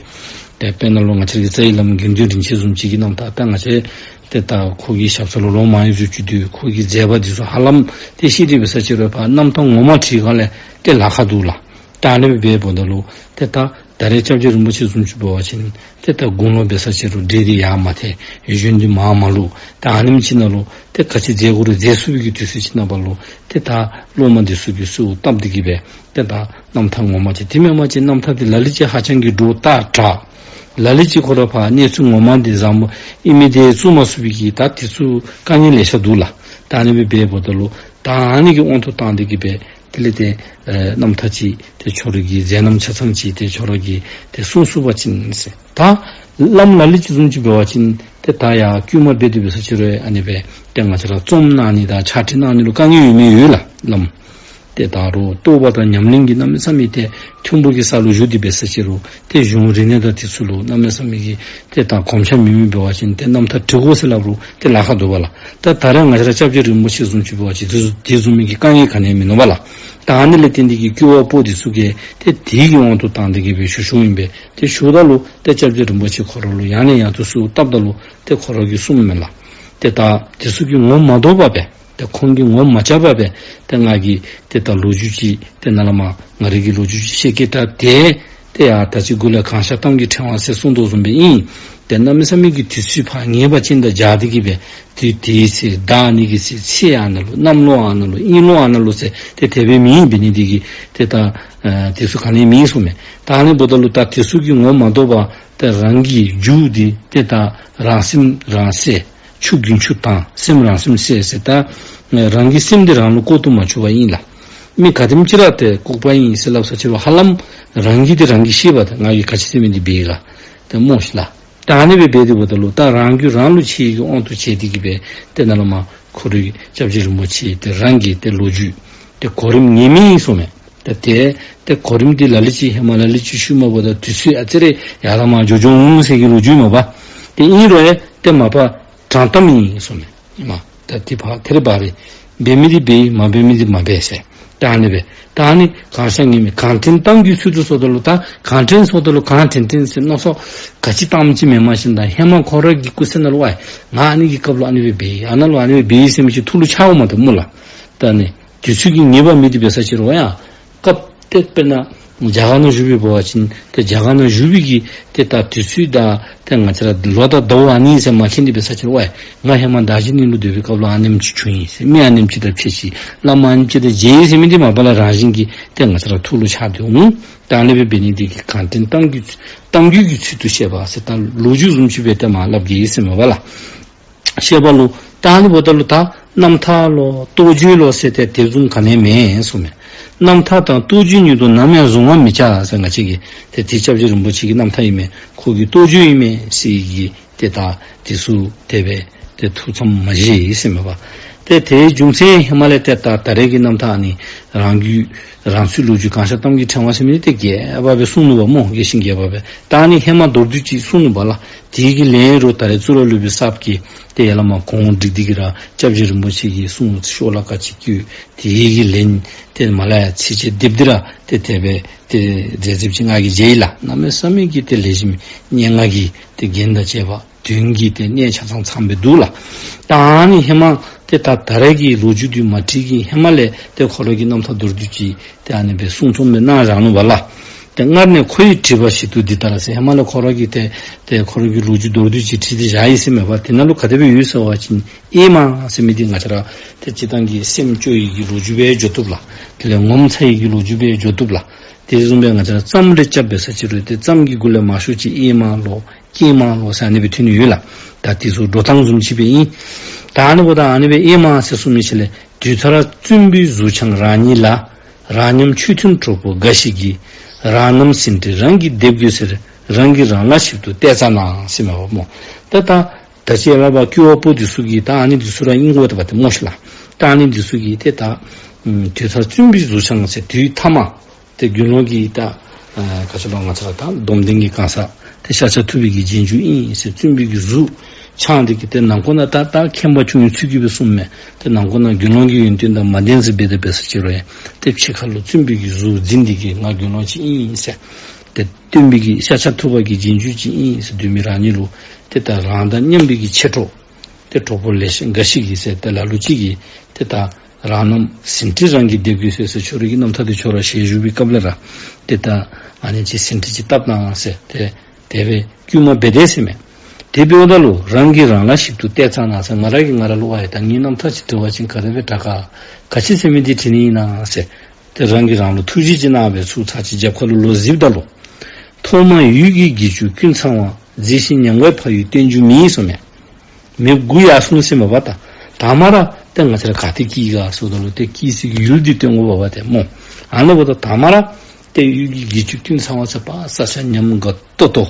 ཏེ་དཔེར་ན་ལུ་ང་བཅས་ཀྱི་རྩ་བའི་བླམ་དགེ་འདུན་རིན་ཆེན་བཟུམ་ཅིག་གི་རྣམ་ཐར་ད་ང་བཅས་ཏེ་ད་ཁོ་གི་ཞབས་ས་ལུ་ལོ་མང་བཞུགས་བཅུག་དུས་ཁོ་གི་མཛད་པ་འདི་ཚུ་ཧ་ལམ་ཏེ་ཤེས་ཏེ་འབད་ས་ཅིག་རུང་ཕར་རྣམ་ཐར་ངོ་མ་བྲིས་སྒང་ལས་ཏེ་ལཱ་ཁག་འདུག་ལགས། ད་ཨ་ནི་སྦེ་འབདཝ་ད་ལུ་ཏེ་ད་ད་རེས་སྐྱབས་རྗེ་རིན་པོ་ཆེ་བཟུམ་ཅིག་འབད་བ་ཅིན་ཏེ་ད་དགུང་ལོ་འབད་ས་ཅིག་རུང་འདྲེ་འདི་ཡར་མ་ཐལ། གཞོན་འདི་མར་མ་ལུས། ད་ཨ་ནེམ་ཅིག་ནང་ལུ་ཏེ་ག་ཅི་མཛད་དགོ་རུང་མཛད་ཚུགས་པའི་གི་དུས་ཚོད་ཅིག་ནང་ཕར་ལུ་ཏེ་ད་སློབ་མ་འདི་ཚུ་གིས་གསོལཝ་བཏབ་སྟེ་གི་སྦེ་ཏེ་ད་རྣམ་ཐར་ངོ་མ་ཅིག་དེ་མེན་པ་ཅིན་རྣམ་ཐར་འདི་ལ་ལུ་ཅིག་ཧ་ཅང་གི་འདྲོག་སྟེ་དྲག། ལ་ལུ་ཅིག་ཁོ་ར་ཕར་གནས་ཚུལ་ངོ་མ་འདི་བཟང་པོ་ཨིན་མི་འདི་བཙུགས་མ་ཚུགས་པའི་གི་ད་དེ་ཚུ་དཀའ་ངལ་ལེ་ཤ་འདུག་ལགས། ད་ཨ་ནི་སྦེ་འབདཝ་ད་ལུ་ད་ཨ་ནི་གི་དབང་དུ་བཏང་སྟེ་གི་སྦེ་དེ་ལས་ཏེ་ཨེ་རྣམ་ཐར་ཅིག་ཏེ་ཁྱོད་ར་གི་མཛད་རྣམ་ཆ་ཚང་ཅིག་ཏེ་ཁྱོད་ར་གིས་ཏེ་གསུང་ཚུགས་པ་ཅིན་ཟེར། ད་བླམ་ལ་ལུ་ཅིག་བཟུམ་ཅིག་འབད་བ་ཅིན་ཏེ་ད་ཡར་བསྐུལ་མ་འབད་དེ་འབད་ས་ཅིག་རུང་ཨ་ནི་སྦེ་ཏེ་ང་བཅས་ར་རྩོམ་གནང་ནི་དང་ཕྱག་བྲིས་གནང་ནི་ལུ་དཀའ་ངལ་ཡོད་མི་ཡོད་ལགས་བླམ། ཏེ་ད་རུང་རྟོགས་པ་དང་ཉམས་ལེན་གྱི་གནམ་མེད་ས་མེད་ཏེ་མཐོན་པོ་གི་ས་ལུ་བཞུགས་ཏེ་འབད་ས་ཅིག་རུང་ཏེ་གཞུང་རིག་གནས་དང་དེ་ཚུ་ལུ་གནམ་མེད་ས་མེད་ཀྱི་ཏེ་ད་གོམས་ཤ་མེད་མི་འབད་བ་ཅིན་ཏེ་རྣམ་ཐར་བྲི་དགོ་ཟེར་སླབ་རུང་ཏེ་ལཱ་ཁག་འདུག་པ་ལགས། ད་ད་རེས་ང་བཅས་ར་སྐྱབས་རྗེ་རིན་པོ་ཆེ་བཟུམ་ཅིག་འབད་བ་ཅིན་དེ་བཟུམ་དེ་བཟུམ་མའི་གི་དཀའ་ངལ་ག་ནི་ཡང་མིན་ནུག་པ་ལགས། ད་ཨ་ནི་ལས་བརྟེན་ཏེ་གི་བསྐུལ་བ་པོ་འདི་ཚུ་གིས་ཏེ་དེ་གི་དབང་དུ་བཏང་སྟེ་གི་སྦེ་ཞུ་ཞུཝ་ཨིན་པས། ཏེ་ཞུཝ་ད་ལུ་ཏེ་སྐྱབས་རྗེ་རིན་པོ་ཆེ་ཁོ་ར་ལུ་ཡང་ནས་ཡང་དུ་གསོལཝ་བཏབ་ད་ལུ་ཏེ་ཁོ་ར་གིས་གསུངམ་མས་ལགས། ཏེ་ད་དེ་ཚུ་གིས་ངོ་མ་ཐོབ་པར་སྦེ་ཏེ་ཁོང་གིས་ངོ་མ་རྐྱབ་པར་སྦེ་ཏེ་ང་གིས་ཏེ་ད་ལོ་རྒྱུས་ཅིག་ཏེ་ནཱ་ལས་མར་ང་རའི་གི་ལོ་རྒྱུས་ཅིག་བཤད་གེ། ད་ཏེ་ཏེ་ཡར་ད་ཅི་མགུ་ལས་གང་ཤར་གཏམ་གྱི་ཕྲེང་བ་ཟེར་གསུངས་དོ་བཟུམ་སྦེ་ཨིན། ཏེ་གནམ་མེད་ས་མེད་ཀྱི་དུས་ཚོད་ཕར་ངེས་པ་ཅིན་དང་སྦྱར་ཏེ་གི་སྦེ་དུས་དེའི་ཚེ་ཟླ་ཨ་ནི་གི་ཚེ་ཚེས་ཨ་ནཱ་ལུ་གནམ་ལོ་ཨ་ནཱ་ལུ་དབྱིན་ལོ་ཨ་ནཱ་ལུ་ཟེར་ཏེ་དེ་སྦེ་མེད། འབད་ནི་དེ་གིས་ཏེ་ད་ཨ་དེ་ཚུ་ག་ནི་མེད་གསུངམ་མས། ད་ཨ་ནི་འབདཝ་ད་ལུ་ད་དེ་ཚུ་གི་ངོ་མ་བཟློག་པར་ཏེ་རང་གི་རྒྱུ་འདི་ཏེ་ད་རང་སེམས་རང་གསལ། ཆུ་རྒྱུན་ཆུ་དྭངས་སེམས་རང་སེམས་གསལ་ཟེར། ད་རང་གི་སེམས་འདི་རང་ལུ་ལྐོག་ཏུ་མ་ཆུད་པ་ཨིན་ལགས། མི་ག་དེམ་ཅིག་ར་ཏེ་ལྐོག་པ་ཨིན་ཟེར་སླབ་ས་ཅིག་རུང་ཧ་ལམ་རང་གིས་འདི་རང་གིས་ཤེས་པ་ཏེ་ང་གིས་ག་ཅི་ཟེར་མི་འདི་འབད་ཡི་ག་ཏེ་སྨོ་ཤིག་ལགས། ད་ཨ་ནི་སྦེ་འབད་དེ་འབདཝ་ད་ལུ་ད་རང་རྒྱུད་རང་ལུ་ཆེ་བའི་གི་དབང་དུ་བྱས་ཏེ་གི་སྦེ་ཏེ་ནཱ་ལས་མར་ཁོ་རའི་སྐྱབས་རྗེ་རིན་པོ་ཆེ་ཏེ་རང་གི་ཏེ་ལོ་རྒྱུས་ཏེ་གོ་རིམ་ངེས་མེད་ཨིན་གསུངམ་མས། ཏེ་ཏེ་ཏེ་གོ་རིམ་འདི་ལ་ལུ་ཅིག་ཧེ་མ་ལ་ལུ་ཅིག་ཤུལ་མ་འབདཝ་ད་དུས་ཚོད་ཨ་ཙི་རེ་ཡར་ལས་མར་འགྱོ་འགྱོ་འོང་ཟེར་གྱི་ལོ་རྒྱུས་མས་པ། ཏེ་ཨིན་རུང་ཡང་ཏེ་མ་པ་དྲང་གཏམ་ཨིན་གསུངམ་མས། ཨིན་མས། ད་དེ་ཕར་དེ་རེ་བ་རེ། འབད་མི་འདི་འབད་མ་འབད་མི་འདི་མ་འབད་ཟེར། ད་ཨ་ནི་སྦེ་ད་ཨ་ནི་གང་ཤར་ངེས་མེད་གང་དྲན་གཏམ་གྱི་ཚུལ་དུ་སོངམ་ད་ལུ་ད་གང་དྲན་སོངམ་ད་ལུ་གང་དྲན་དྲན་ཟེར་མནོ་བསམ་ག་ཅི་བཏངམ་ཅིག་མེན། མ་གཞི་ད་ཧེ་མ་ཁོ་ར་གི་སྐུ་ཚེ་ནང་ལུ་ཨ་ང་ཨ་ནི་གི་སྐབས་ལུ་ཨ་ནི་སྦེ་འབད་ཡི་ཨ་ནཱ་ལུ་ཨ་ནི་སྦེ་འབད་ཡི་ཟེར་མི་ཅིག་ཐུགས་ལུ་འཆརཝ་མ་གཏོགས་སྨོ་ལགས། ད་ཨ་ནི་དུས་ཚོད་ཀྱི་ངེས་པ་མེད་དེ་འབད་ས་ཅིག་རུང་ཡང་སྐབས་ཏེ་དཔེར་ན་རྒྱ་གར་ནང་བཞུགས་པའི་འབད་བ་ཅིན་ཏེ་རྒྱ་གར་ནང་བཞུགས་པའི་གི་ཏེ་ད་དུས་ཚོད་དང་ཏེ་ང་བཅས་ར་ལོ་དང་ཟླཝ་ཨ་ནི་ཟེར་མ་མཁྱེན་ཏེ་འབད་ས་ཅིག་རུང་ཨེ་ང་ཧེ་མ་རྡོ་རྗེ་གླིང་ལུ་སྡོད་པའི་སྐབས་ལུ་ཨ་ནེམ་ཅིག་བྱུང་ཡི་ཟེར། མི་ཨ་ནེམ་ཅིག་དང་ཕྱད་ཅི། བླམ་ཨ་ནེམ་ཅིག་དང་མཇལ་ཡི་ཟེར་མི་འདི་མ་པ་ལས་རང་བཞིན་གྱིས་ཏེ་ང་བཅས་ར་ཐུགས་ལུ་འཆར་ཏེ་འོང་། ད་ཨ་ནི་སྦེ་འབད་ནི་འདི་གིས་གང་དྲན་གཏམ་རྒྱུད་གཏམ་རྒྱུད་ཀྱི་ཚུལ་དུ་བཤད་པ་ཟེར་ད་ལོ་རྒྱུས་བཟུམ་ཅིག་སྦེ་ཏེ་མར་སླབ་གེ་ཟེར་མས་པ་ལགས། བཤད་པ་ལུ་ད་ཨ་ནི་འབདཝ་ད་ལུ་ད་རྣམ་ཐར་ལོ་རྟོགས་བརྗོད་ལོ་ཟེར་ཏེ་དེ་བཟུམ་ག་ནི་མེད་གསུངམ་མས། རྣམ་ཐར་དང་རྟོགས་བརྗོད་ཉིད་དུ་ནམ་ཡང་གཟུང་བར་མི་བྱ་ཟེར། ང་བཅས་ཀྱི་ཏེ་དེ་སྐྱབས་རྗེ་རིན་པོ་ཆེ་གི་རྣམ་ཐར་ཨིན་མས། ཁོ་གི་རྟོགས་བརྗོད་ཨིན་མས་ཟེར་གྱི་ཏེ་ད་དེ་ཚུ་དེ་སྦེ་ཏེ་ཐུགས་མཚམས་མ་བཞེས་ཡི་ཟེར་མས་པ། ཏེ་དེའི་རྒྱུ་མཚན་ཧེ་མ་ལས་ཏེ་ད་ད་རེས་ཀྱི་རྣམ་ཐར་ཨ་ནི་རང་རྒྱུད་རང་ཚུལ་ལོ་རྒྱུས་གང་ཤར་གཏམ་གྱི་ཕྲེང་བ་ཟེར་མི་འདི་ཏེ་རྒྱས་པ་སྦེ་གསུངས་ནུག་པ་སྨོ། རྒྱས་ཤིང་རྒྱས་པ་སྦེ། ད་ཨ་ནི་ཧེ་མ་མདོར་བསྡུས་ཅིག་གསུངས་ནུག་པ་ལགས། དེའི་གི་ལན་རུང་ད་རེས་གཙུག་ལག་སློབ་དཔོན་གསརཔ་གིས་ཏེ་ཡར་ལས་མར་གོང་བསྒྲིགས་ཏེ་གི་ར་སྐྱབས་རྗེ་རིན་པོ་ཆེ་གི་གསུང་ཤོ་ལོ་ཀ་ཅིག་བཀོད། དེའི་གི་ལན་ཏེ་མར་ལས་ཡར་ཚིགས་བཅད་བསྡེབས་ཏེ་ར་ཏེ་དེ་སྦེ་ཏེ་མཛད་མཛདཔ་ཅིག་ང་གིས་མཇལ་ཡི་ལགས། གནམ་མེད་ས་མེད་ཀྱི་ཏེ་ལེགས་ཤོམ་སྙན་ངག་གི་ཏེ་རྒྱན་དང་བཅས་པ་དོན་གྱི་ཏེ་གནད་ཆ་ཚང་ཚངམ་སྦེ་འདུག་ལགས། ད་ཨ་ནི་ཧེ་མ་ཏེ་ད་ད་རེས་ཀྱི་ལོ་རྒྱུས་འདི་མ་བྲིས་ཀྱི་ཧེ་མ་ལས་ཏེ་ཁོ་ར་གི་རྣམ་ཐར་མདོར་བསྡུས་ཅིག་ཏེ་ཨ་ནི་སྦེ་གསུང་རྩོམ་སྦེ་གནང་བཞག་ནུག་པ་ལགས། ཏེ་སྔར་ནས་ཁོ་ཡིས་བྲིས་པ་ཞིག་ཏུ་འདི་ལྟར་ཟེར། ཧེ་མ་ལས་ཁོ་ར་གིས་ཏེ་ཏེ་ཁོ་ར་གི་ལོ་རྒྱུས་མདོར་བསྡུས་ཅིག་བྲིས་ཏེ་བཞག་ཡི་ཟེར་མས་པ། དེ་ནང་ལུ་ག་དེ་སྦེ་ཡོད་ཟེར་བ་ཅིན་ཨེ་མ་ཟེར་མི་འདི་ང་བཅས་ར་ཏེ་སྤྱིར་བཏང་གི་སེམས་སྐྱོ་བའི་གི་ལོ་རྒྱུས་སྦེ་འགྱོ་བཏུབ་ལགས། དེ་ལས་ངོ་མཚར་བའི་གི་ལོ་རྒྱུས་སྦེ་འགྱོ་བཏུབ་ལགས། དེ་བཟུམ་སྦེ་ང་བཅས་ར་རྩོམ་རེ་རྐྱབ་འབད་ས་ཅིག་རུང་ཏེ་རྩོམ་གྱི་མགུ་ལས་མར་ཞུ་ཅིག་ཨེ་མ་ལོ་ཀྱེ་མ་ལོ་ཟེར་ཨ་ནི་སྦེ་ཐོན་ནི་ཡོད་ལགས། ད་དེ་ཚུ་འགྲོ་སྟངས་བཟུམ་ཅིག་སྦེ་ཨིན། ད་ཨ་ནི་འབདཝ་ད་ཨ་ནི་སྦེ་ཨེ་མ་ཟེར་གསུངས་མི་ཅིག་ལས། དུས་མཐར་བཙུན་པའི་གཟུགས་འཆང་རང་ཉིད་ལ། རང་ཉམས་ཆོས་མཐུན་གྲོགས་པོ་འགའ་ཞིག་གིས། རང་རྣམ་ཟིན་བྲིས་རང་གིས་འདེབས་དགོས་ཟེར། རང་གིས་རང་ལ་ཞིབ་ཏུ་བལྟས་ཙ་ན་ཟེར་མས་པ་སྨོ། ད་ད་ད་ཅི་ཡར་ལས་ཕར་སྐྱོ་བ་པོ་འདི་ཚུ་གིས་ད་ཨ་ནི་འདི་ཚུ་ར་ཨིན་དགོ་པས་ཏེ་སྨོ་ཤིག་ལགས། ད་ཨ་ནི་འདི་ཚུ་གིས་ཏེ་ད་དུས་མཐར་བཙུན་པའི་གཟུགས་འཆང་ཟེར་དུས་ཐ་མ་ཏེ་དགེ་སློང་གི་ད་ཨ་ག་ཅི་ལོ་ང་བཅས་ར་ད་སྡོམ་ལྡན་གྱི་གང་ཟག་ཏེ་ཤཱཀྱ་ཐུབ་པའི་གི་རྗེས་འཇུག་ཨིན་ཟེར་བཙུན་པའི་གི་གཟུགས་འཆང་སྟེ་གི་ཏེ་ནང་ཁོག་ནང་ད་ད་མཁྱེན་པ་བྱུང་བའི་ཚུལ་གྱིས་སྦེ་གསུངམ་མས། ཏེ་ནང་ཁོག་ནང་དགེ་སློང་གི་ཡོན་ཏན་དང་མ་ལྡན་ཟེར་འབད་དེ་འབད་ས་ཅིག་རུང་ཡང་ཏེ་ཕྱི་ཁ་ལུ་བཙུན་པའི་གི་གཟུགས་འཛིན་ཏེ་གི་ང་དགེ་སློང་ཅིག་ཨིན་ཟེར། ཏེ་སྟོན་པའི་གི་ཤཱཀྱ་ཐུབ་པ་གི་རྗེས་འཇུག་ཅིག་ཨིན་ཟེར་སྡོད་མི་རང་ཉིད་ལུ་ཏེ་ད་རང་དང་མཉམ་པའི་གི་མཆེད་གྲོགས་ཏེ་གྲོགས་པོ་ལེ་ཤ་འགའ་ཞིག་གིས་ཟེར་ཏེ་ལ་ལུ་ཅིག་གིས་ཏེ་ད་རང་རྣམ་ཟིན་བྲིས་རང་གིས་འདེབས་དགོས་ཟེར་ཟེར་ཁྱོད་རའི་གི་རྣམ་ཐར་འདི་ཁྱོད་ར་ཞལ་བཞུགས་པའི་སྐབས་ལས་ར་ཏེ་ད་ཨ་ནི་ཅིག་ཟིན་བྲིས་ཅིག་བཏབ་གནང་ཟེར་ཏེ་དེ་སྦེ་བསྐུལ་མ་འབད་དེས་ཟེར་མས། དེ་འབདཝ་ད་ལུ་རང་གིས་རང་ལ་ཞིབ་ཏུ་བལྟས་ཙ་ན་ཟེར། ང་ར་གིས་ང་ར་ལུ་ཨ་ཡ་ད་ངེའི་རྣམ་ཐར་ཅིག་བྲི་བ་ཅིན་ག་དེ་སྦེ་དྲག་ག་ག་ཅི་ཟེར་མི་འདི་བྲི་ནི་ཨིན་ན་ཟེར། ཏེ་རང་གིས་རང་ལུ་ཐུགས་རྗེ་ཅིག་གནང་སྦེ་ཚུར་ཚར་ཅིག་རྒྱབ་ཁ་ལུ་ལོག་གཟིགསཔ་ད་ལུ། ཐོག་མར་ཡུལ་གྱི་དགེ་བཅུ་ཀུན་ཚང་བ། མཛེས་ཤིང་ཉམས་དགའི་ཕ་ཡུལ་བསྟན་རྒྱུ་མེད་གསུངམ་མས། མེདཔ་དགུ་ཡར་སོང་ཟེར་མས་པ་ད། དང་པ་ར་ཏེ་ང་བཅས་ར་ག་ཏེ་སྐྱེས་ག་ཟེརཝ་ད་ལུ་ཏེ་སྐྱེས་སའི་གི་ཡུལ་འདི་སྟོན་དགོ་པས་ཏེ་སྨོ། ཨ་ནི་འབདཝ་ད་དང་པ་ར་ཏེ་ཡུལ་གྱི་དགེ་བཅུ་ཀུན་ཚང་བ་ཟེར་པ་ས་ཆ་ཉམས་དགའ་ཏོག་ཏོ།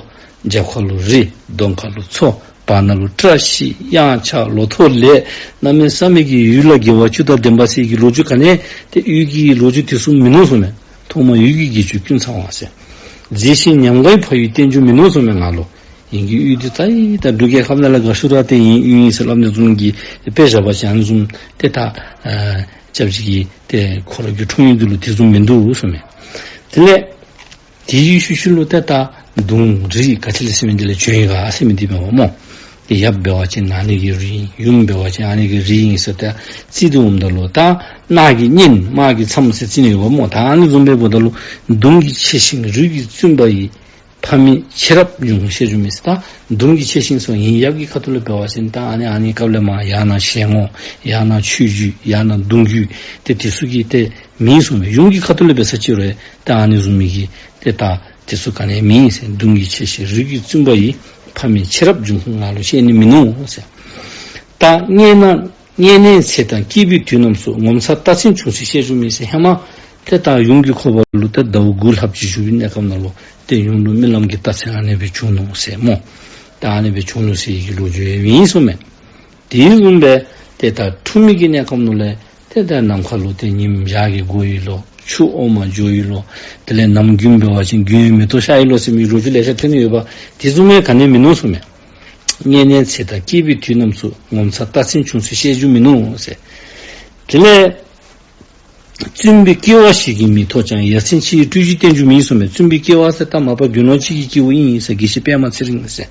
རྒྱབ་ཁ་ལུ་རི། གདོང་ཁ་ལུ་མཚོ། བར་ན་ལུ་བཀྲ་ཤིས་གཡང་ཆགས་ལོ་ཐོག་ལེགས། གནམ་མེད་ས་མེད་ཀྱི་ཡུལ་ལ་དགེ་བ་བཅུ་དང་ལྡན་པ་ཟེར་གྱི་ལོ་རྒྱུས་ག་ནི་ཏེ་ཡུལ་གྱི་ལོ་རྒྱུས་དེ་ཚུ་མིན་ནུག་གསུངམ་མས། ཐོག་མར་ཡུལ་གྱི་དགེ་བཅུ་ཀུན་ཚང་བ་ཟེར། མཛེས་ཤིང་ཉམས་དགའི་ཕ་ཡུལ་བསྟན་རྒྱུ་མིན་ནུག་གསུངམ་མས་ང་ལུ། ཨིན་གྱི་ཡུལ་འདི་རྩ་ཡི་ད་འབྲུག་རྒྱལ་ཁབ་ནང་ལས་དགའ་ཤོས་ར་ཏེ་ཨིན་ཨིན་ཟེར་སླབ་ནི་བཟུམ་གྱི་དཔེ་བཞག་པ་ཅིན་ཨ་ནི་བཟུམ་ཏེ་ད་ཨ་སྐྱབས་རྗེ་གི་ཏེ་ཁོ་ར་གི་འཁྲུངས་ཡུལ་འདི་ལུ་དེ་བཟུམ་མིན་འདུག་གསུངམ་མས། དེ་ལས་དེའི་ཤུལ་ཤུལ་ལུ་ཏེ་ད་གདུང་རིགས་ག་ཅི་ལས་ཟེར་མི་འདི་ལས་བྱོན་ཡི་ག་ཟེར་མི་འདི་མས་པ་སྨོ། ཏེ་ཡབ་འབད་བ་ཅིན་ཨ་ནི་གི་རིགས་ཨིན། ཡུམ་འབད་བ་ཅིན་ཨ་ནི་གི་རིགས་ཨིན་ཟེར་ཏེ་རྩིས་ཏེ་འོངམ་ད་ལུ་ད་ནགས་ཀྱི་གཉན་དམག་གི་མཚམས་ཟེར་རྩིས་ནི་ཡོདཔ་སྨོ། ད་ཨ་ནི་བཟུམ་སྦེ་འབདཝ་ད་ལུ་གདུང་གི་ཆེ་ཞིང་རིགས་ཀྱི་བཙུན་པ་ཡི། ཕ་མེས་མཆེད་རབ་འབྱུང་ཁུངས་བཤད་རྒྱུ་མེད་ཟེར། ད་གདུང་གི་ཆེ་ཞིང་སོགས་ཡིན་ཡབ་ཀྱི་ཁ་ཐུག་ལས་འབད་བ་ཅིན་ད་ཨ་ནི་ཨ་ནི་སྐབས་ལས་མར་ཡང་ན་ཞལ་ངོ་ཡང་ན་ཆོས་བརྒྱུད་ཡང་ན་གདུང་བརྒྱུད་ཏེ་དེ་ཚུ་གི་ཏེ་མིང་གསུངས་མས། ཡུམ་གྱི་ཁ་ཐུག་ལས་འབད་ས་ཅིག་རུང་ད་ཨ་ནི་བཟུམ་མའི་གི་ཏེ་ད་དེ་ཚུ་ག་ནི་མེད་ཟེར། གདུང་གི་ཆེ་ཞིང་རིགས་ཀྱི་བཙུན་པ་ཡི། ཕ་མེས་མཆེད་རབ་འབྱུང་ཁུངས་ང་ལུ་བཤད་ནི་མིན་ནུག་ཟེར། ད་མངལ་ན་མངལ་གནས་ཚེ་དང་སྐྱེས་པའི་དུས་རྣམས་སུ་ངོ་མཚར་རྟགས་མཚན་བྱུང་ཚུལ་བཤད་རྒྱུ་མེད་ཟེར། ཧེ་མ་ཏེ་ད་ཡུམ་གྱི་ཁོག་པ་ལུ་ཏེ་ཟླཝ་དགུ་ལྷགཔ་ཅིག་བཞུགས་པའི་གནས་སྐབས་ནང་ལུ་ཏེ་ཡུམ་ལུ་རྨི་ལམ་གྱི་རྟགས་མཚན་ཨ་ནི་སྦེ་བྱུང་ནུག་ཟེར་སྨོ། ད་ཨ་ནི་སྦེ་བྱུང་ནུག་ཟེར་བའི་གི་ལོ་རྒྱུས་ཡང་ཨིན་གསུངམ་མས། དེ་བཟུམ་སྦེ་ཏེ་ད་འཁྲུངས་མི་གི་གནས་སྐབས་ནང་ལས་ཏེ་ད་ནམ་མཁའ་ལུ་ཏེ་ཉིམ་ཞག་གི་འགོ་ཡི་ལོ་ཆུ་འོ་མ་འགྱོ་ཡི་ལོ་དེ་ལས་ནམ་དགུན་འབད་བ་ཅིན་དགུན་མེ་ཏོག་ཤར་ཡི་ལོ་ཟེར་མི་ལོ་རྒྱུས་ལེ་ཤ་ཐོན་ནི་ཡོདཔ། དེ་བཟུམ་མའི་ག་ནི་མིན་ནུག་གསུངམ་མས། མངལ་གནས་ཚེ་དང་སྐྱེས་པའི་དུས་རྣམས་སུ་ངོ་མཚར་རྟགས་མཚན་བྱུང་ཚུལ་བཤད་རྒྱུ་མིན་ནུག་ཟེར། དེ་ལས་བཙུན་པའི་སྐྱེ་བ་ཞིག་གིས་མི་ཐོབ་ཀྱང་ཡ་མཚན་ཆེ་བའི་སྤྲུལ་གཞི་བསྟན་རྒྱུ་མེད་གསུངམ་མས། བཙུན་པའི་སྐྱེ་བ་ཟེར་ད་མ་པ་དགེ་སློང་ཅིག་གི་སྐྱེ་བ་ཨིན་ཟེར། དགེ་བཤེས་པདྨ་ཚེ་རིང་ཟེར་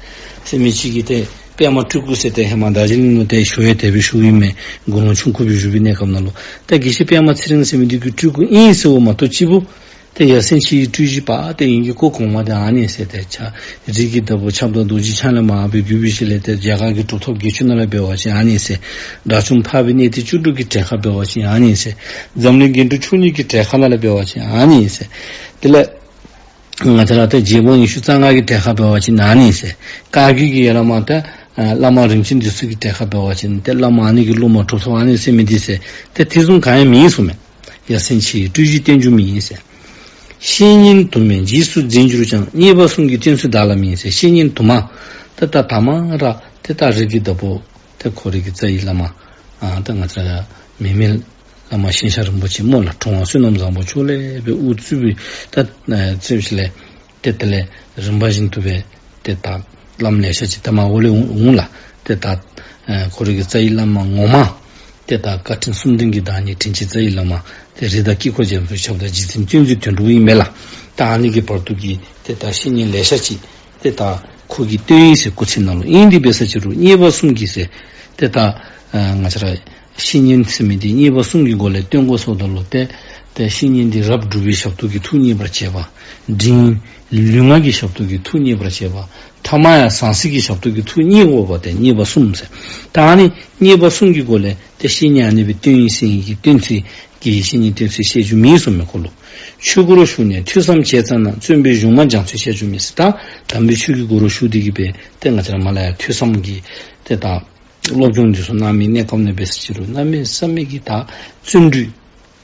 ཟེར་མི་ཅིག་གིས་ཏེ་པདྨ་སྤྲུལ་སྐུ་ཟེར་ཏེ་ཧེ་མ་དར་ཇི་ལིང་ལུ་ཏེ་ཞུ་ཡང་དེ་སྦེ་ཞུཝ་ཨིན་མས། དགེ་སློང་ཆུང་ཀུ་སྦེ་བཞུགས་པའི་གནས་སྐབས་ནང་ལུ་ཏེ་དགེ་བཤེས་པདྨ་ཚེ་རིང་ཟེར་མི་འདི་གི་སྤྲུལ་སྐུ་ཨིན་ཟེརཝ་མ་གཏོགས་གཅིག་པུ་ཏེ་ཡ་མཚན་ཆེ་བའི་སྤྲུལ་གཞི་པ་ཏེ་ཨིན་གྱི་སྐུ་གོང་མ་ཏེ་ཨ་ནི་ཟེར། ཏེ་ཆ་རིགས་ཀྱི་བདག་པོ་ཁྱབ་བདག་རྡོ་རྗེ་འཆང་ལས་མར་སྦེ་བརྒྱུད་པའི་ཞིནམ་ལས་ཏེ་རྒྱ་གར་གྱི་གྲུབ་ཐོབ་བརྒྱད་ཅུ་ནང་ལས་འབད་བ་ཅིན་ཨ་ནི་ཟེར། དགྲ་བཅོམ་འཕགས་པའི་གནས་བརྟན་བཅུ་དྲུག་གི་གྲལ་ཁར་འབད་བ་ཅིན་ཨ་ནི་ཟེར། འཛམ་གླིང་རྒྱན་དྲུག་མཆོག་གཉིས་ཀྱི་གྲལ་ཁར་ལས་འབད་བ་ཅིན་ཨ་ནི་ཟེར། དེ་ལས་ང་བཅས་ར་ཏེ་རྗེ་འབངས་ཉི་ཤུ་རྩ་ལྔ་གི་གྲལ་ཁར་འབད་བ་ཅིན་ཨ་ནི་ཟེར། བཀའ་བརྒྱུད་ཀྱི་ཡ་བླ་མ་ཏེ་བླ་མ་རིམ་བྱོན་འདི་ཚུ་གི་གྲལ་ཁར་འབད་བ་ཅིན་ཏེ་བླ་མ་ཨ་ནི་གི་སློབ་མ་གྲུབ་ཐོབ་ཨ་ནི་ཟེར་མི་འདི་ཟེར། ཏེ་དེ་བཟུམ་གང་ཡང་མེད་གསུངམ་མས། ཡ་མཚན་ཆེ་བའི་སྤྲུལ་གཞི་བསྟན་རྒྱུ་མེད་ཟེར། བཤེས་གཉེན་དུ་མས་རྗེས་སུ་འཛིན་གྱུར་ཀྱང་། མཉེས་པ་གསུམ་གྱིས་བསྟེན་ཚུལ་བདག་ལ་མེད་ཟེར། བཤེས་གཉེན་དུ་མ་ཏེ་ད་དང་པ་ར་ཏེ་ད་རིགས་ཀྱི་བདག་པོ་ཏེ་ཁོ་རའི་གི་རྩ་བའི་བླ་མ་ཨ་ད་ང་བཅས་ར་མེ་མེ་བླ་མ་ཞིང་གཤེགས་རིན་པོ་ཆེ་སྨོ་ལགས། གྲུབ་དབང་བསོད་ནམས་བཟང་པོ་མཆོག་ལས་སྦེ་དབུ་བཙུགས་པའི་ད་ཨ་བཙུགས་ཞིནམ་ལས་ཏེ་དེ་ལས་རིམ་པ་བཞིན་དུ་སྦེ་ཏེ་ད་བླམ་ལེ་ཤ་ཅིག་ད་མར་འོག་ལས་འོང་འོང་ལགས། ཏེ་ད་ཨ་ཁོ་རའི་གི་རྩ་བའི་བླ་མ་ངོ་མ་ཏེ་ད་བཀའ་དྲིན་གསུམ་ལྡན་གྱི་བདག་ཉིད་དྲིན་ཅན་རྩ་བའི་བླ་མ་ཏེ་རི་དྭགས་དཀྱིལ་འཁོར་རྒྱ་མཚོའི་ཁྱབ་བདག་རྗེ་བཙུན་བསྟན་འཛིན་དོན་གྲུབ་ཨིན་མས་ལགས། ད་ཨ་ནི་གི་བར་དུ་གི་ཏེ་ད་བཤེས་གཉེན་ལེ་ཤ་ཅིག་ཏེ་ད་ཁོ་གིས་བསྟེན་ཡི་ཟེར་སྐུ་ཚེ་ནང་ལུ། ཨིན་དེ་འབད་ས་ཅིག་རུང་མཉེས་པ་གསུམ་གྱིས་ཟེར། ཏེ་ད་ཨ་ང་བཅས་ར་བཤེས་གཉེན་ཟེར་མི་འདི་མཉེས་པ་གསུམ་གྱི་སྒོ་ལས་བསྟེན་དགོ་ཟེརཝ་ད་ལུ་ཏེ་ཏེ་བཤེས་གཉེན་འདི་རབ་སྒྲུབ་པའི་ཞབས་ཏོག་གིས་ཐུགས་མཉེས་པར་བྱེད་པ། འབྲིང་ལུས་ངག་གི་ཞབས་ཏོག་གིས་ཐུགས་མཉེས་པར་བྱེད་པ། ཐ་མ་ཡང་ཟང་ཟིང་གི་ཞབས་ཏོག་གིས་ཐུགས་མཉེས་དགོ་པ་ཏེ་མཉེས་པ་གསུམ་ཟེར། ད་ཨ་ནི་མཉེས་པ་གསུམ་གྱི་སྒོ་ལས་ཏེ་བཤེས་གཉེན་ཨ་ནི་སྦེ་བསྟེན་ཡི་ཟེར་བའི་གི་བསྟེན་ཚུལ་གྱི་བཤེས་གཉེན་བསྟེན་ཚུལ་བཤད་རྒྱུ་མེད་གསུངམ་མས་ཁོ་ལུ། ཆོས་སྒོ་རུ་ཞུགས་ནས་ཐོས་བསམ་བྱས་ཙམ་ན། བརྩོན་པའི་གཞུང་མ་སྦྱང་ཚུལ་བཤད་རྒྱུ་མེད་ཟེར། ད་དམ་པའི་ཆོས་ཀྱི་སྒོ་རུ་ཞུགས་ཏེ་གི་སྦེ་ཏེ་ང་བཅས་ར་མར་ལས་ཡར་ཐོས་བསམ་གྱི་ཏེ་ད་སློབ་སྦྱོང་འདི་ཚུ་གནང་མི་གནས་སྐབས་ནང་འབད་ས་ཅིག་རུང་གནམ་མེད་ས་མེད་ཀྱི་ད་བརྩོན་འགྲུས་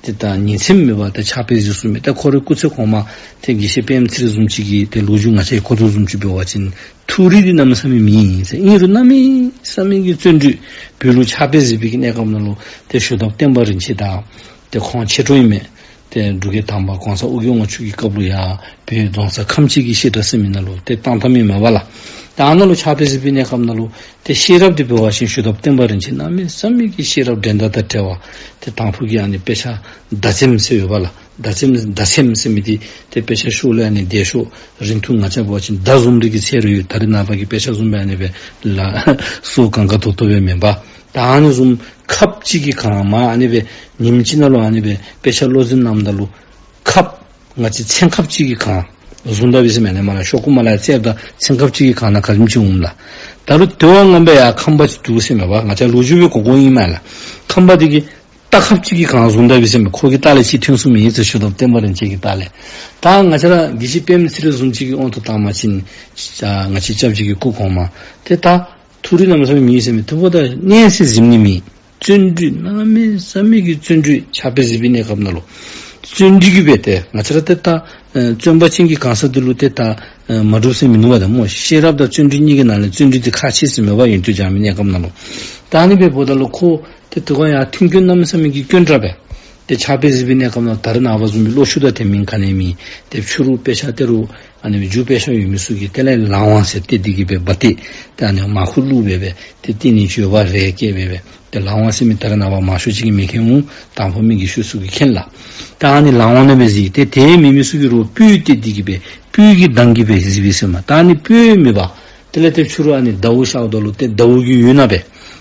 ཏེ་ད་ཉིན་མཚན་མེད་པར་ད་ཕྱག་དཔེ་གཟིགས་ཚུགས་མི་ད་ཁོ་རའི་སྐུ་ཚེ་གོང་མ་ཏེ་དགེ་བཤེས་པདྨ་ཚེ་རིང་བཟུམ་ཅིག་གི་ཏེ་ལོ་རྒྱུས་ང་བཅས་ཀྱིས་གོ་དོ་བཟུམ་ཅིག་འབད་བ་ཅིན་ཐུགས་རིག་འདི་གནམ་མེད་ས་མེད་མེད་ཟེར། ཨིན་རུང་གནམ་མེད་ས་མེད་ཀྱི་བརྩོན་འགྲུས། བོད་ལུ་ཕྱག་དཔེ་གཟིགས་པའི་གི་གནས་སྐབས་ནང་ལུ་ཏེ་ཞུ་དག་བསྟན་པ་རིན་ཆེན་དང་ཏེ་ཁོང་ཆོས་གྲོགས་ཨིན་མས། ཏེ་འབྲུག་རྒྱལ་དང་པ་གོང་ས་ཨོ་རྒྱན་དབང་ཕྱུག་གི་སྐབས་ལུ་ཡང་བོད་རྫོང་གསར་ཁམས་སྤྱི་གི་བཤད་གྲྭ་ཟེར་མི་ནང་ལུ་ཏེ་བཏང་བཏངམ་ཨིན་མས་པ་ལགས། ད་ཨ་ནཱ་ལུ་ཕྱག་དཔེ་གཟིགས་པའི་གནས་སྐབས་ནང་ལུ་ཏེ་ཤེས་རབ་འདི་འབད་བ་ཅིན་ཞུ་དག་བསྟན་པ་རིན་ཆེན་གནམ་མེད་ས་མེད་ཀྱི་ཤེས་རབ་འགྲན་ཟླ་དང་བྲལ་བ། ཏེ་དང་ཕུ་གི་ཨ་ནི་དཔེ་ཆ་མདའ་ཚེམས་ཟེར་ཡོདཔ་ལགས། མདའ་ཚེམས་མདའ་ཚེམས་ཟེར་མི་འདི་ཏེ་དཔེ་ཆ་ཤོག་ལས་ཨ་ནི་འདས་ཤོག་རིང་ཐུང་ང་བཅས་འབད་བ་ཅིན་མདའ་བཟུམ་རིགས་ཀྱི་ཚད་རེ་ཡོད། ད་རེས་ནངས་པ་གི་དཔེ་ཆ་བཟུམ་སྦེ་ཨ་ནི་སྦེ་ལགས་སོ་གང་ག་དོ་དོ་སྦེ་མེན་པར། ད་ཨ་ནི་བཟུམ་ཁབ་ཅིག་གིས་གང་མ་ཨ་ནི་སྦེ་ཉིནམ་གཅིག་ནང་ལུ་ཨ་ནི་སྦེ་དཔེ་ཆ་བློ་འཛིན་གནངམ་ད་ལུ་ཁབ་ང་བཅས་ཚན་ཁབ་ཅིག་གིས་གང་བཟུང་ད་པས་ཟེར་མས། ཨ་ནི་མར་ལས་ཤོག་ཀུ་མར་ལས་ཡར་བཙེམ་ད་ཚན་ཁབ་ཅིག་གིས་གང་ན་ག་དེམ་ཅིག་འོང་ལགས། ད་རུང་དེ་བ་ངན་པ་ཡར་ཁམ་པ་ཅིག་འདུག་ཟེར་མས་པ། ང་བཅས་ལོ་རྒྱུས་སྦེ་གོ་གོཝ་ཨིན་མས་ལགས། ཁམ་པ་འདི་གིས་རྟ་ཁབ་ཅིག་གིས་གང་བཟུང་ད་པས་ཟེར་མས། ཁོ་གི་ལྟག་ལས་ཅིག་ཐོན་སོང་མི་ཨིན་ཟེར། ཞུ་དག་བསྟན་པ་རིན་ཆེན་གྱི་ལྟག་ལས། ད་ང་བཅས་ར་དགེ་བཤེས་པདྨ་ཚེ་རིང་བཟུམ་ཅིག་གི་དབང་དུ་བཏང་བ་ཅིན་ང་བཅས་སྐྱབས་རྗེ་གི་སྐུ་གོང་མ་ཏེ་ད་ཐུགས་རིག་གནམ་མེད་ས་མེད་མེད་ཟེར་མས། དེ་འབདཝ་ད་གནས་ཚུལ་གཟིམ་ནི་མེད། བརྩོན་འགྲུས་གནམ་མེད་ས་མེད་ཀྱི་བརྩོན་འགྲུས། ཕྱག་དཔེ་གཟིགས་པའི་གནས་སྐབས་ནང་ལུ་བརྩོན་འགྲུས་ཀྱིས་སྦེ་ཏེ་ང་བཅས་ར་ཏེ་ད་ཨ་བརྩོན་པ་ཅན་གྱི་གང་ཟག་འདི་ལུ་ཏེ་ད་ཨ་མ་འགྲུབ་ཟེར་མིན་འདུག་པ་ཏེ་སྨོ། ཤེས་རབ་དང་བརྩོན་འགྲུས་གཉིས་ཀྱི་ནང་ལས་བརྩོན་འགྲུས་འདི་ཁག་ཆེ་ཟེར་མས་པ། ཡོན་ཏན་སྦྱང་བའི་གནས་སྐབས་ནང་ལུ། ད་ཨ་ནི་སྦེ་འབདཝ་ད་ལུ་ཁོ་ཏེ་དེ་ཁར་ཡང་མཐུན་རྐྱེན་གནམ་མེད་ས་མེད་ཀྱི་དཀོན་དྲགས་སྦེ་ཏེ་ཕྱག་དཔེ་གཟིགས་པའི་གནས་སྐབས་ནང་ད་རེས་ནངས་པ་བཟུམ་སྦེ་གློག་ཤུགས་དང་དེ་མིན་ག་ནི་མེད། ཏེ་ཕྱི་རུ་དཔེ་ཆ་ཏེ་རུ་ཨ་ནི་སྦེ་རྒྱུ་དཔེ་ཆ་ཡོད་མི་ཚུ་གིས་དེ་ལས་ལག་དབང་ཟེར་ཏེ་འདི་གིས་སྦེ་འབག་སྟེ་ཏེ་ཨ་ནི་མར་ཁུ་བླུགས་སྦེ་སྦེ་ཏེ་སྟེང་ནས་འགྱོ་བ་རེ་བསྐྱལ་སྦེ་སྦེ། ཏེ་ལག་དབང་ཟེར་མི་ད་རེས་ནངས་པ་མང་ཤོས་ཅིག་གིས་མི་མཁྱེན་འོང་། དང་ཕུ་མི་གི་ཤོས་ཚུ་གིས་མཁྱེན་ལགས། ད་ཨ་ནི་ལག་དབང་ནང་སྦེ་གཟིགས། ཏེ་དེ་མེད་མི་ཚུ་གིས་རུ་སྤོས་ཏེ་འདི་གིས་སྦེ་སྤོས་ཀྱི་མདངས་ཀྱིས་སྦེ་གཟིགས་པས་ཟེར་མས། ད་ཨ་ནི་སྤོས་མེད་པར་དེ་ལས་ཏེ་ཕྱི་རུ་ཨ་ནི་ཟླཝ་ཤརཝ་ད་ལུ་ཏེ་ཟླཝ་གི་འོད་ནང་སྦེ་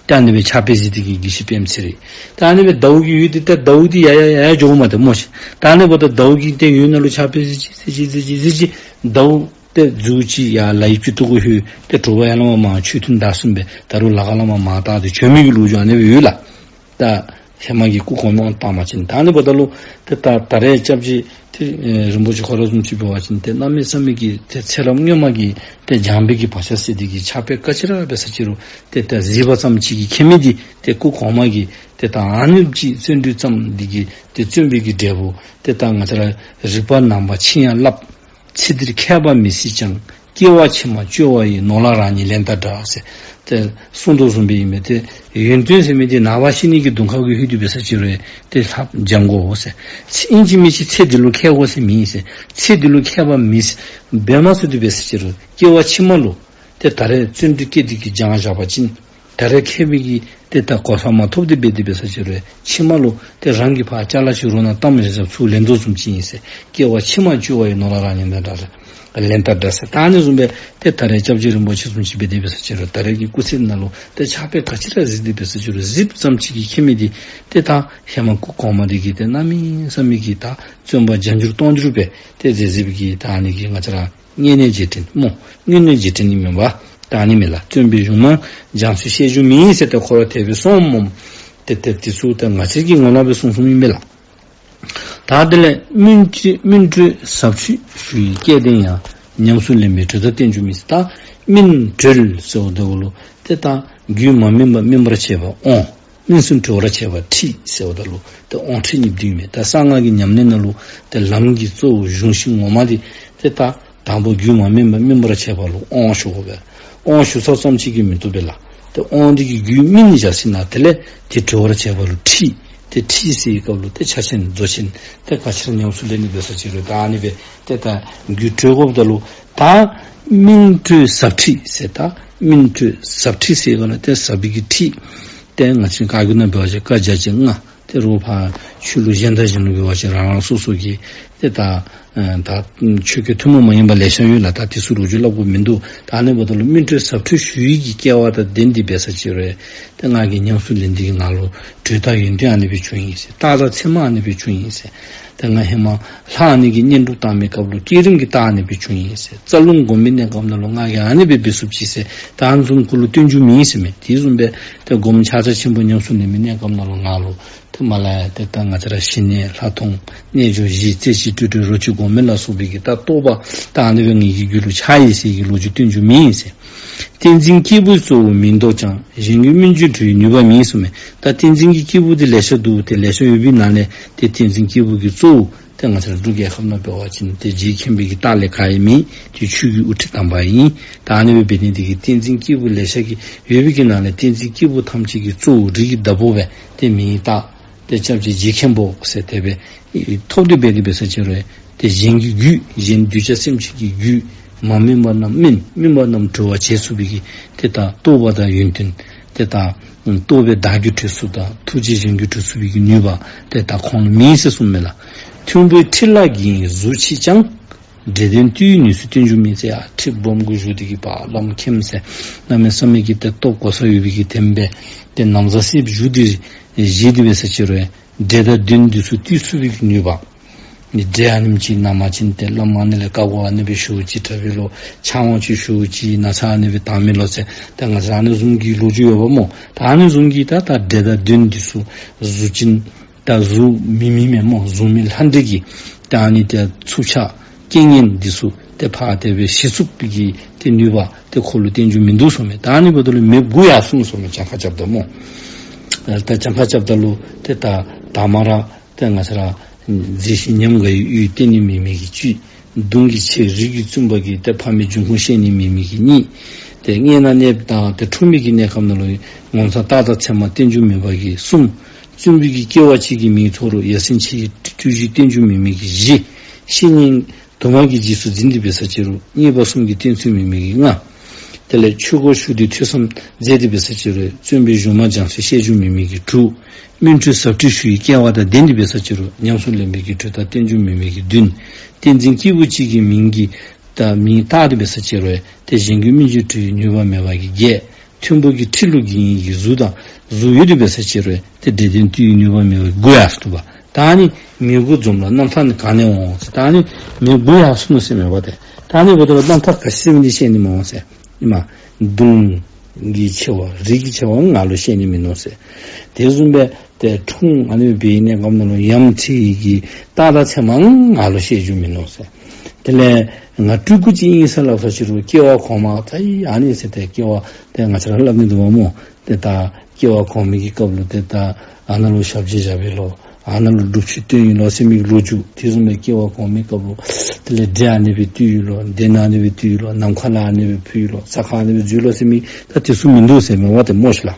ཏེ་ཨ་ནི་སྦེ་ཕྱག་དཔེ་གཟིགས་ཏེ་གི་དགེ་བཤེས་པདྨ་ཚེ་རིང་། ད་ཨ་ནི་སྦེ་ཟླཝ་གི་འོད་འདི་ཏེ་ཟླཝ་འདི་ཡར་ཡར་ཡར་ཡར་འགྱོཝ་མས་ཏེ་སྨོ་ཤིག། ད་ཨ་ནི་འབདཝ་ད་ཟླཝ་གི་ཏེ་འོད་ནང་ལུ་ཕྱག་དཔེ་གཟིགས་ཅི་གཟིགས་ཅི་གཟིགས་ཅི་གཟིགས་ཅི་ཟླཝ་ ཏེ་མཛུབ་ཅིག་ཡར་ལག་གཡས་ཅིག་ཐོག་གུ་ལྷོད། ཏེ་དྲོ་པ་ཡར་ལས་མར་མར་མཆོད་རྟེན་བདའ་ཟུན་སྦེ་ད་རུང་ལ་ཁ་ལས་མར་མར་བལྟ་སྟེ་བྱོན་མི་གི་ལོ་རྒྱུས་ཨ་ནི་སྦེ་ཡོད་ལགས། ད་ཧེ་མ་གི་སྐུ་གོང་མ་བཏང་བ་ཅིན་ད་ཨ་ནི་འབདཝ་ད་ལུ་ཏེ་ད་ད་རེས་སྐྱབས་རྗེ་ཏེ་ཨེ་རིན་པོ་ཆེ་ཁོ་ར་བཟུམ་ཅིག་འབད་བ་ཅིན་ཏེ་གནམ་མེད་ས་མེད་ཀྱི་ཏེ་ཚེ་རབས་སྔོན་མ་གི་ཏེ་སྦྱངས་པའི་གི་བག་ཆགས་ཟེར་དེ་གིས་ཕྱག་དཔེ་ག་ཅི་ར་འབད་ས་ཅི་རུང་ཏེ་ད་གཟིགས་པ་ཙམ་ཅིག་གིས་མཁྱེན་མི་འདི་ཏེ་སྐུ་གོང་མ་གིས་ཏེ་ད་ཨ་ནེམ་ཅིག་བརྩོན་འགྲུས་བརྩམས་འདི་གིས་ཏེ་བརྩོན་པའི་གི་འབྲས་བུ་ཏེ་ད་ང་བཅས་ར་རིག་པ་ནམ་པ་ཕྱིན་ཡང་བསླབ། ཚེ་འདིར་མཁས་པ་མི་སྲིད་ཀྱང་། སྐྱེ་བ་ཕྱི་མ་བཅོལ་བ་ཡི། ནོར་ལ་རང་ཉིད་ལེན་དང་འདྲ་ཟེར། ཏེ་གསུངས་དོ་བཟུམ་སྦེ་ཨིན་མས། ཏེ་ཡོན་ཏན་ཟེར་མི་འདི་ནངས་པ་ཤི་ནི་གི་གདོང་ཁ་གུ་ལྷོད་དེ་འབད་ས་ཅི་རུང་ཏེ་ལྷབ་སྦྱང་དགོ་ཟེར། ཚེ་ཨིན་ཅི་མིན་ཅི་ཚེ་འདི་ལུ་མཁས་དགོ་ཟེར་མེན་ཟེར། ཚེ་འདི་ལུ་མཁས་པ་མི་སྲིད་འབད་མ་ཚུགས་དེ་འབད་ས་ཅི་རུང་སྐྱེ་བ་ཕྱི་མ་ལུ་ཏེ་ད་རེས་བརྩོན་འགྲུས་བསྐྱེད་དེ་གིས་སྦྱང་བཞག་པ་ཅིན་ད་རེས་མཁས་པའི་གི་ཏེ་ད་གོ་ས་མ་ཐོབ་དེ་འབད་དེ་འབད་ས་ཅི་རུང་ཕྱི་མ་ལུ་ཏེ་རང་གིས་ཕར་ཅ་ལ་ཞིག་རོགས་ནང་གཏམ་ཞིབ་ཞིབ་ཚུར་ལེན་དོ་བཟུམ་ཅིག་ཨིན་ཟེར། སྐྱེ་བ་ཕྱི་མ་བཅོལ་བ་ཡི། ནོར་ལ་རང་ཉིད་ལེན་དང་འདྲ། ལེན་དང་འདྲ་ཟེར། ད་ཨ་ནི་བཟུམ་སྦེ་ཏེ་ད་རེས་སྐྱབས་རྗེ་རིན་པོ་ཆེ་བཟུམ་ཅིག་འབད་དེ་འབད་ས་ཅི་རུང་ད་རེས་ཀྱི་སྐུ་ཚེ་ནང་ལུ་ཏེ་ཕྱག་དཔེ་ག་ཅི་ར་གཟིགས་དེ་འབད་ས་ཅི་རུང་གཟིགས་ཙམ་ཅིག་གིས་མཁྱེན་མི་འདི་ཏེ་ད་ཧེ་མ་སྐུ་གོང་མ་འདི་གིས་ཏེ་གནམ་མེད་ས་མེད་ཀྱི་ད་བརྩོན་པ་བརྒྱ་འགྱུར་སྟོང་འགྱུར་སྦེ་ཏེ་མཛད་མཛདཔ་གི་ད་ཨ་ནི་གི་ང་བཅས་ར་བསྙེན་གནས་རྗེས་དྲན་སྨོ། བསྙེན་གནས་རྗེས་དྲན་ཨིན་མས་པ། ད་ཨ་ནི་མས་ལགས། བརྩོན་པའི་གཞུང་མང་སྦྱང་ཚུལ་བཤད་རྒྱུ་མེད་ཟེར་ཏེ་ཁོ་ར་དེ་སྦེ་གསུངམ་སྨོ། ཏེ་ཏེ་དེ་ཚུ་ཏེ་ང་བཅས་ཀྱི་ངོ་ལ་སྦེ་གསུངས་གསུངསམ་ཨིན་མས་ལགས། ད་དེ་ལས་སྨིན་སྤྲོས་སྨིན་སྤྲོས་ཟབ་ཁྲིད་ཞུ་ཡི་སྐལ་ལྡན་ཡང་། ཉམས་སུ་ལེན་པའི་གྲོས་དང་བསྟན་འགྱུར་མིན་ཟེར། ད་སྨིན་གྲོལ་ཟེརཝ་ད་ལུ་ཏེ་ད་རྒྱུད་མ་སྨིན་པ་སྨིན་པར་བྱེད་པ་དབང་། སྨིན་སུ་གྲོལ་བར་བྱེད་པ་ཁྲིད་ཟེརཝ་ད་ལུ་ཏེ་དབང་ཁྲིད་གཉིས་འདུས་མས། ད་གསང་སྔགས་ཀྱི་ཉམས་ལེན་ནང་ལུ་ཏེ་ལམ་གྱི་གཙོ་བོ་གཞུང་བཞི་ངོ་མ་འདི་ཏེ་ད་དང་པོ་རྒྱུད་མ་སྨིན་པ་སྨིན་པར་བྱེད་པ་ལུ་དབང་ཞུ་དགོ་པས། དབང་ཞུ་ཚརཝ་ཙམ་ཅིག་གིས་མི་བཏུབ་པས་ལགས། ཏེ་དབང་འདི་གིས་རྒྱུད་སྨིན་བཞག་ཞིནམ་ལས་དེ་ལས་ཏེ་གྲོལ་བར་བྱེད་པ་ལུ་ཁྲིད། ཏེ་ཁྲིད་ཟེར་བའི་སྐབས་ལུ་ཏེ་ཕྱག་ཆེན་མཛོད་ཆེན་ཏེ་ག་ཅི་ར་ཉམས་སུ་ལེན་ནི་འབད་ས་ཅི་རུང་ད་ཨ་ནི་སྦེ་ཏེ་ད་རྒྱུད་གྲོལ་དགོཔ་ད་ལུ་ད་སྨིན་གྲོལ་ཟབ་ཁྲིད་ཟེར། ད་སྨིན་གྲོལ་ཟབ་ཁྲིད་ཟེར་ག་ལ་ཏེ་ཟབ་པའི་གི་ཁྲིད། ཏེ་ང་བཅས་བཀའ་བརྒྱུད་ནང་འབད་བ་ཅིན་བཀའ་རྒྱ་ཆེན་ལྔ། ཏེ་རོགས་ཕར་ཆོས་ལུགས་གཞན་དང་གཞན་ལུགས་འབད་བ་ཅིན་རང་རང་སོ་སོ་གི་ཏེ་ད་ཨ་ད་ཆོས་སྐད་ཐུན་མོང་མ་ཡིན་པ་ལེ་ཤ་ཡོད་ལགས། ད་དེ་ཚུ་ལོ་རྒྱུས་སླབ་དགོཔ་མིན་འདུག། ད་ཨ་ནི་འབདཝ་ད་ལུ་སྨིན་གྲོལ་ཟབ་ཁྲིད་ཞུ་ཡི་གི་སྐལ་བ་དང་ལྡན་ཏེ་འབད་ས་ཅི་རུང་ཏེ་ང་གིས་ཉམས་སུ་ལེན་ཏེ་གིས་ང་ལུ་གྲོས་དང་ཡོན་ཏན་ཨ་ནི་སྦེ་བྱུང་ཡི་ཟེར། རྟགས་དང་མཚན་མ་ཨ་ནི་སྦེ་བྱུང་ཡི་ཟེར། ཏེ་ང་ཧེ་མ་ལྷ་ཨ་ནི་གི་བསྙེན་སྒྲུབ་བཏང་མི་སྐབས་ལུ་བསྐྱེད་རིམ་གྱི་རྟགས་ཨ་ནི་སྦེ་བྱུང་ཡི་ཟེར། རྩ་རླུང་སྒོམ་པའི་གནས་སྐབས་ནང་ལུ་ང་གིས་ཨ་ནི་སྦེ་འབད་ཚུགསཔ་ཅིག་ཟེར། ད་ཨ་ནི་བཟུམ་ཁོ་ལུ་སྟོན་རྒྱུ་མེད་ཟེར་མས། དེ་བཟུམ་སྦེ་ཏེ་སྒོམ་ཕྱག་རྒྱ་ཆེན་པོ་ཉམས་སུ་ལེན་པའི་གནས་སྐབས་ནང་ལུ་ང་ལུ་ཏེ་མ་ལ་ཡ་ཏེ་ད་ང་བཅས་ར་ཞི་གནས་ལྷག་མཐོང་རྣལ་འབྱོར་བཞི་རྩེ་གཅིག་སྤྲོས་བྲལ་རོ་གཅིག་སྒོམ་མེད་ལ་སོགས་པའི་གི་ད་རྟོགས་པ་ད་ཨ་ནི་སྦེ་ངེ་གི་རྒྱུད་ལུ་འཆར་ཡི་ཟེར་གྱི་ལོ་རྒྱུས་སྟོན་རྒྱུ་མེད་ཟེར། བསྟན་འཛིན་སྐྱེས་བུའི་གཙོ་བོ་མིན་འདོགས་ཀྱང་། གཞན་རྒྱུད་སྨིན་གྱིས་གྲོལ་བའི་ནུས་པ་མེད་གསུངས་མས། ད་བསྟན་འཛིན་གྱི་སྐྱེས་བུ་འདི་ལེ་ཤ་འདུག། ཏེ་ལེ་ཤ་ཡོད་པའི་ནང་ལས་ཏེ་བསྟན་འཛིན་སྐྱེས་བུ་གི་གཙོ་བོ་ཏེ་ང་བཅས་ར་འབྲུག་རྒྱལ་ཁབ་ནང་འབད་བ་ཅིན་ཏེ་རྗེ་མཁན་པོའི་གི་རྟགས་ལས་ག་ཡང་མེད། ཏེ་ཆོས་ཀྱི་དབུ་ཁྲིད་དམ་པ་ཨིན། ད་ཨ་ནི་སྦེ་འབད་ནི་འདི་གིས་བསྟན་འཛིན་སྐྱེས་བུ་ལེ་ཤ་གི་ཡོད་པའི་གི་ནང་ལས་བསྟན་འཛིན་སྐྱེས་བུ་ཐམས་ཅད་ཀྱི་གཙོ་བོ་རིགས་ཀྱི་བདག་པོ་སྦེ་ཏེ་མིང་བཏགས། ཏེ་སྐྱབས་རྗེ་རྗེ་མཁན་པོ་ཟེར་དེ་སྦེ་ཐོབ་སྟེ་འབད་དེ་འབད་ས་ཅི་རུང་ཏེ་གཞན་གྱི་རྒྱུད་གཞན་གདུལ་བྱ་སེམས་ཅན་གྱི་རྒྱུད་མ་སྨིན་པ་རྣམས་སྨིན། སྨིན་པ་རྣམས་གྲོལ་བར་བྱེད་ཚུགས་པའི་གི་ཏེ་ད་རྟོགས་པ་དང་ཡོན་ཏན་ཏེ་ད་རྟོགས་པས་བདག་རྒྱུད་གྲོལ་ཚུགས་དང་ཐུགས་རྗེས་གཞན་རྒྱུད་གྲོལ་ཚུགས་པའི་གི་ནུས་པ་ཏེ་ད་ཁོང་ལུ་མེད་ཟེར་གསུངས་མས་ལགས། མཐོན་པོའི་ཁྲི་ལ་འགྱིང་བའི་གཟུགས་མཆིས་ཀྱང་། འབྲས་ལྡན་བཏུལ་བའི་ནུས་སུ་བསྟན་རྒྱུ་མེད་ཟེར། ཡ་ཁྲི་སྦོམ་གུ་བཞུགས་ཏེ་གིས་བ་ལམ་མཁྱེན་ཟེར་གནམ་མེད་ས་མེད་ཀྱི་ཏེ་སྟོབས་གོ་ས་ཡོད་པའི་གི་དེམ་སྦེ་ཏེ་ན་བཟའ་སེརཔོ་བཞུགས་ཏེ་བཞེས་ཏེ་འབད་ས་ཅི་རུང་འབྲས་དང་གདོན་འདི་ཚུ་བཏུལ་ཚུགས་པའི་གི་ནུས་པ། ནི་འབྲས་ཨ་ནེམ་ཅིག་ན་མ་ཅིན་ཏེ་བླམ་ཨ་ནི་ལས་བཀའ་བསྒོ་ཨ་ནི་སྦེ་ཞུ་ཅི། དྲག་པོའི་ལོ་ཕྱག་དབང་ཅིག་ཞུ་ཅི། ན་ཚ་ཨ་ནི་སྦེ་དྭངས་མེ་ལོ་ཟེར་ཏེ་ང་བཅས་ཨ་ནི་བཟུམ་གྱི་ལོ་རྒྱུས་ཡོདཔ་སྨོ། ད་ཨ་ནི་བཟུམ་གྱི་ད་ད་འབྲས་དང་གདོན་འདི་ཚུ་གཟུགས་ཅན་ད་གཟུགས་མི་མི་མེན་སྨོ། གཟུགས་མེད་ལྷ་འདྲེ་གི་ད་ཨ་ནི་ཏེ་འཚུབ་ཆ་རྐྱེན་ངན་འདི་ཚུ་ཏེ་ཕར་དེ་སྦེ་ཞི་ཚུགས་པའི་གི་ཏེ་ནུས་པ་ཏེ་ཁོ་ལུ་བསྟན་རྒྱུ་མིན་འདུག་གསུངས་མས། ད་ཨ་ནི་འབདཝ་ད་ལུ་མེ་འགུགས་ཡར་སོ་ནུག་གསུངས་མས། གྱངས་ཁ་རྐྱབ་ད་སྨོ། ད་གྱངས་ཁ་རྐྱབ་ད་ལུ་ཏེ་ད་ད་མ་ར་ཏེ་ང་བཅས་ར་མཛེས་ཤིང་ཉམས་དགའ་བའི་གཡུས་བརྟེན་ནི་མེད་མི་གི་བཅུ། གདུང་གི་ཆེ་རིགས་ཀྱི་བཙུན་པ་གི་ཏེ་ཕ་མའི་འབྱུང་ཁུངས་ཤེས་ནི་མེད་མི་གི་གཉིས། ཏེ་མངལ་ནང་གནས་དང་ཏེ་འཁྲུངས་མི་གི་གནས་སྐབས་ནང་ལུ་ངོ་མཚར་རྟགས་དང་མཚན་མ་བསྟན་རྒྱུ་མེད་པ་གི་གསུམ། བཙུན་པའི་གི་སྐྱེ་བ་གཅིག་གི་མིང་ཐོགས་རུང་ཡ་མཚན་ཆེ་བའི་ཐུགས་རྒྱུད་བསྟན་རྒྱུ་མེད་མི་གི་བཞི། བཤེས་གཉེན་དུ་མ་གི་རྗེས་སུ་འཛིན་ཏེ་འབད་ས་ཅི་རུང་རྙེད་པ་གསུམ་གྱི་བསྟན་ཚུལ་མེད་མི་གི་ལྔ། དེ་ལས་ཆོས་སྒོར་ཞུགས་ཏེ་ཐོས་བསམ་མཛད་དེ་འབད་ས་ཅི་རུང་བརྩོན་པའི་གཞུང་མང་སྦྱང་ཚུལ་བཤད་རྒྱུ་མེད་མི་གི་དྲུག། སྨིན་གྲོལ་ཟབ་ཁྲིད་ཞུ་བའི་སྐལ་བ་དང་ལྡན་ཏེ་འབད་ས་ཅི་རུང་ཉམས་སུ་ལེན་པའི་གི་གྲོས་དང་བསྟན་རྒྱུ་མེད་མི་གི་བདུན། བསྟན་འཛིན་སྐྱེས་བུ་གཅིག་གི་མིང་གི་ད་མིང་བཏགས་ཏེ་འབད་ས་ཅི་རུང་ཏེ་གཞན་རྒྱུད་སྨིན་གྱིས་གྲོལ་བའི་ནུས་པ་མེད་པ་གི་བརྒྱད། མཐོན་པོ་གི་ཁྲི་ལུ་འགྱིང་བའི་གཟུགས་དང་གཟུགས་ཡོད་དེ་འབད་ས་ཅི་རུང་ཏེ་འབྲས་ལྡན་བཏུལ་བའི་ནུས་པ་མེད་པ་དགུ་ཡར་སོ་ནུག་པ། ད་ཨ་ནི་མི་དགུ་འཛོམས་ལ་རྣམ་ཐར་ནི་གང་ནས་འོང་ཟེར། ད་ཨ་ནི་མི་དགུ་ཡར་སོ་ནུག་ཟེར་མས་པ། ཏེ་ ད་ཨ་ནི་འབདཝ་ད་ལུ་རྣམ་ཐར་ག་ཅི་ཟེར་མི་འདི་བཤད་ནི་མི་འོང་ཟེར། ཨིན་མས། གདུང་གི་ཆེ་བ་རིགས་ཀྱི་ཆེ་བ་ང་ལུ་བཤད་ནི་མིན་ནུག་ཟེར། དེ་བཟུམ་སྦེ་ཏེ་འཁྲུངས་ཨ་ནི་སྦེ་འབད་བའི་གནས་སྐབས་ནང་ལུ་ཡ་མཚན་གྱི་རྟགས་དང་མཚན་མ་ང་ལུ་བཤད་རྒྱུ་མིན་ནུག་ཟེར། དེ་ལས་ང་སྤྲུལ་སྐུ་ཅིག་ཨིན་ཟེར་སླབ་ས་ཅིག་རུང་སྐྱེ་བ་གོང་མ་ད་ཨ་ནི་ཟེར་ཏེ་སྐྱེ་བ་ཏེ་ང་བཅས་ར་སླབ་ནི་འདུག་པ་སྨོ། ཏེ་ད་སྐྱེ་བ་གོང་མའི་གི་སྐབས་ལུ་ཏེ་ད་ཨ་ནཱ་ལུ་ཞབས་རྗེས་བཞག་པས་ལོ། ཨ་ནཱ་ལུ་སྒྲུབ་མཆོད་བཏོན་ཡི་ལོ་ཟེར་མི་གི་ལོ་རྒྱུས། དེ་བཟུམ་སྦེ་སྐྱེ་བ་གོང་མའི་སྐབས་ལུ་དེ་ལས་འདྲེ་ཨ་ནི་སྦེ་བཏུལ་ཡི་ལོ། འདན་ཨ་ནི་སྦེ་བཏུལ་ཡི་ལོ། ནམ་མཁའ་ལ་ཨ་ནི་སྦེ་འཕུར་ཡི་ལོ། ས་ཁར་ཨ་ནི་སྦེ་འཛུལ་ལོ་ཟེར་མི་ད་དེ་ཚུ་མིན་འདུག་ཟེར་མི་འོ་དེ་སྨོ་ཤིག་ལགས།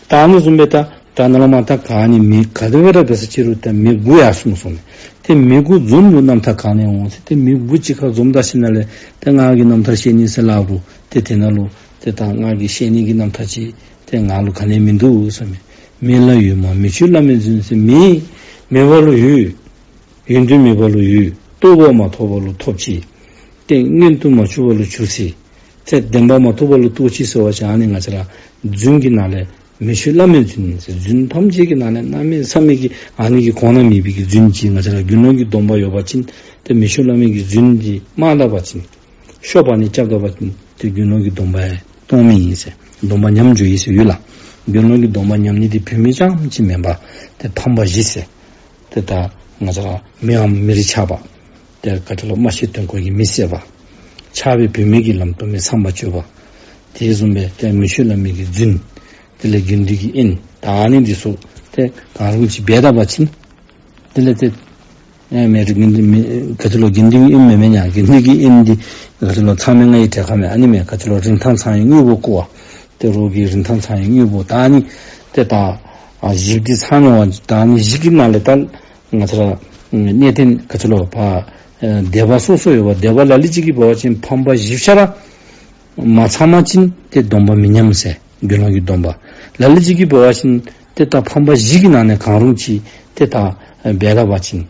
ད་ཨ་ནི་བཟུམ་སྦེ་ད་ད་ནཱ་ལས་མར་ད་ག་ནི་མེད། ག་དེ་སྦེ་ར་འབད་ས་ཅིག་རུང་ད་མི་དགུ་ཡར་སོང་སོང་མས། ཏེ་མི་དགུ་འཛོམས་རུང་རྣམ་ཐར་ག་ནས་འོང་ཟེར། ཏེ་མི་དགུ་གཅིག་ཁར་འཛོམས་ད་ཞིནམ་ལས་ཏེ་ང་གིས་རྣམ་ཐར་བཤད་ནི་ཟེར་སླབ་རུང་ཏེ་དེ་ནང་ལུ་ཏེ་ད་ང་གིས་བཤད་ནི་གི་རྣམ་ཐར་ཅིག་ཏེ་ང་ལུ་ག་ནི་མིན་འདུག་ཟེར་མས། མེད་ལ་ཡོད་མ་མི་ཆོས་བླ་མའི་རྫུན་ཟེར། མེད་མེད་པ་ལུ་ཡོད། ཡོན་ཏན་མེད་པ་ལུ་ཡོད། རྟོགས་པ་མ་ཐོབ་པ་ལུ་ཐོབ་ཅི། ཏེ་མངོན་དུ་མ་གྱུར་པ་ལུ་གྱུར་ཅི། ཏེ་བདེན་པ་མ་ཐོབ་པ་ལུ་རྟོགས་ཅི་ཟེར་བ་ཅིན་ཨ་ནི་ང་བཅས་ར་རྫུན་གྱི་ནང་ལས་མི་ཆོས་བླ་མའི་རྫུན་ཟེར། རྫུན་ཐམས་ཅད་ཀྱི་ནང་ལས་གནམ་མེད་ས་མེད་ཀྱི་ཨ་ནི་གི་གོང་ན་མེད་པའི་གི་རྫུན་ཅིག་ང་བཅས་ར་དགེ་སློང་གི་སྡོམ་པ་ཡོད་པ་ཅིན་ཏེ་མི་ཆོས་བླ་མའི་གི་རྫུན་འདི་མ་བཏབ་པ་ཅིན་ཤོབ་ཨ་ནི་རྐྱབ་ད་པ་ཅིན་ཏེ་དགེ་སློང་གི་སྡོམ་པ་ཡང་གཏོང་མི་ཨིན་ཟེར། སྡོམ་པ་ཉམས་འགྱོ་ཡི་ཟེར་ཡོད་ལགས། དགེ་སློང་གི་སྡོམ་པ་ཉམས་ནི་འདི་བུད་མེད་རྐྱངམ་ཅིག་མེན་པར་ཏེ་ཕམ་པ་བཞི་ཟེར། ཏེ་ད་ང་བཅས་ར་མི་འམ་མི་རིགས་ཆགས་པ། ཏེ་ག་ཅི་ལོ་སྨྲ་ཤེས་དོན་གོ་གི་མི་བསད་པ། ཆགས་པའི་བུད་མེད་ཀྱི་ལམ་སྟོན་མི་ཚངས་པར་སྤྱོད་པ། དེ་བཟུམ་སྦེ་ཏེ་མི་ཆོས་བླ་མའི་གི་རྫུན། དེ་ལས་དགེ་འདུན་གྱི་དབྱེན། ད་ཨ་ནི་འདི་ཚུ་ཏེ་གང་རུང་ཅིག་འབད་ད་པ་ཅིན་དེ་ལས་ཏེ་ཨེ་མེད་རིགས་དགེ་འདུན་མི་ག་ཅི་ལོ་དགེ་འདུན་གྱི་དབྱེན་མེན་མེན་ཡང་དགེ་འདུན་གྱི་དབྱེན་འདི་ག་ཅི་ལོ་ཚང་མའི་ངའི་གྲལ་ཁར་མེད། ཨ་ནི་མེན་ག་ཅི་ལོ་རིན་ཐང་ཚང་བའི་དངོས་པོ་བརྐུ་བ། ཏེ་རོགས་ཀྱི་རིན་ཐང་ཚང་བའི་དངོས་པོ་ད་ཨ་ནི་ཏེ་ད་ཨ་གཞི་འདི་ཚང་ནི་བ་ད་ཨ་ནི་གཞི་གི་ནང་ལས་ད་ང་བཅས་ར་གནས་བརྟན་ག་ཅི་ལོ་བ་ཨེ་སྡེ་པ་སོ་སོ་ཡོད་པ། སྡེ་པ་ལ་ལུ་ཅིག་གིས་འབད་བ་ཅིན་ཕམ་པ་བཞི་ཆ་ར་མ་ཚང་པ་ཅིན་ཏེ་སྡོམ་པ་མི་ཉམས་ཟེར། དགེ་སློང་གི་སྡོམ་པ། ལ་ལུ་ཅིག་གིས་འབད་བ་ཅིན་ཏེ་ད་ཕམ་པ་བཞི་གི་ནང་ནས་གང་རུང་ཅིག་ཏེ་ད་འབད་ད་པ་ཅིན་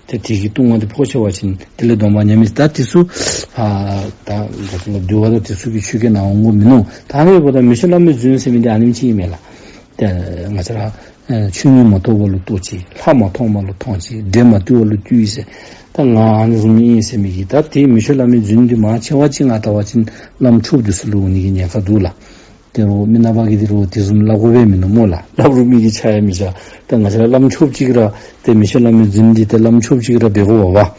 ཏེ་དེ་གི་ལྟུང་བ་འདི་ཕོག་ཆེ་བ་ཅིན་དེ་ལས་སྡོམ་པ་ཉམས་མི་ད་དེ་ཚུ་ཨ་ད་ད་ཚུ་ལུ་འདུལ་བ་དང་དེ་ཚུ་གི་ཆོས་སྐད་ནང་འོང་དགོ་མིན་ནུག། ད་ཨ་ནི་འབདཝ་ད་མི་ཆོས་བླ་མའི་རྫུན་ཟེར་མི་འདི་ཨ་ནེམ་ཅིག་ཨིན་མས་ལགས། ཏེ་ང་བཅས་ར་ཨེ་ཆོས་ཉིད་མ་རྟོགས་པ་ལུ་རྟོགས་ཅི། ལྷ་མ་མཐོང་བ་ལུ་མཐོང་ཅི། འདྲེ་མ་བཏུལ་བ་ལུ་བཏུལ་ཟེར། ད་ང་ཨ་ནི་བཟུམ་ཨིན་ཟེར་མི་གི་ད་དེ་མི་ཆོས་བླ་མའི་རྫུན་འདི་མང་ཆེ་བ་ཅིག་ང་བལྟ་བ་ཅིན་བླམ་ཆོསཔ་འདི་ཚུ་ལུ་འོང་ནི་གི་ཉེན་ཁ་འདུག་ལགས། ཏེ་རོགས་མི་ནག་པ་གིས་འདི་རོགས་དེ་བཟུམ་སླབ་དགོ་པས་མིན་ནུག་སྨོ་ལགས། སླབ་རུང་མི་གིས་ཆ་ཡང་མི་བཞག། ད་ང་བཅས་ར་བླམ་ཆོསཔ་ཅིག་ར་ཏེ་མི་ཆོས་བླ་མའི་རྫུན་འདི་ཏེ་བླམ་ཆོསཔ་ཅིག་ར་འབད་དགོ་པས།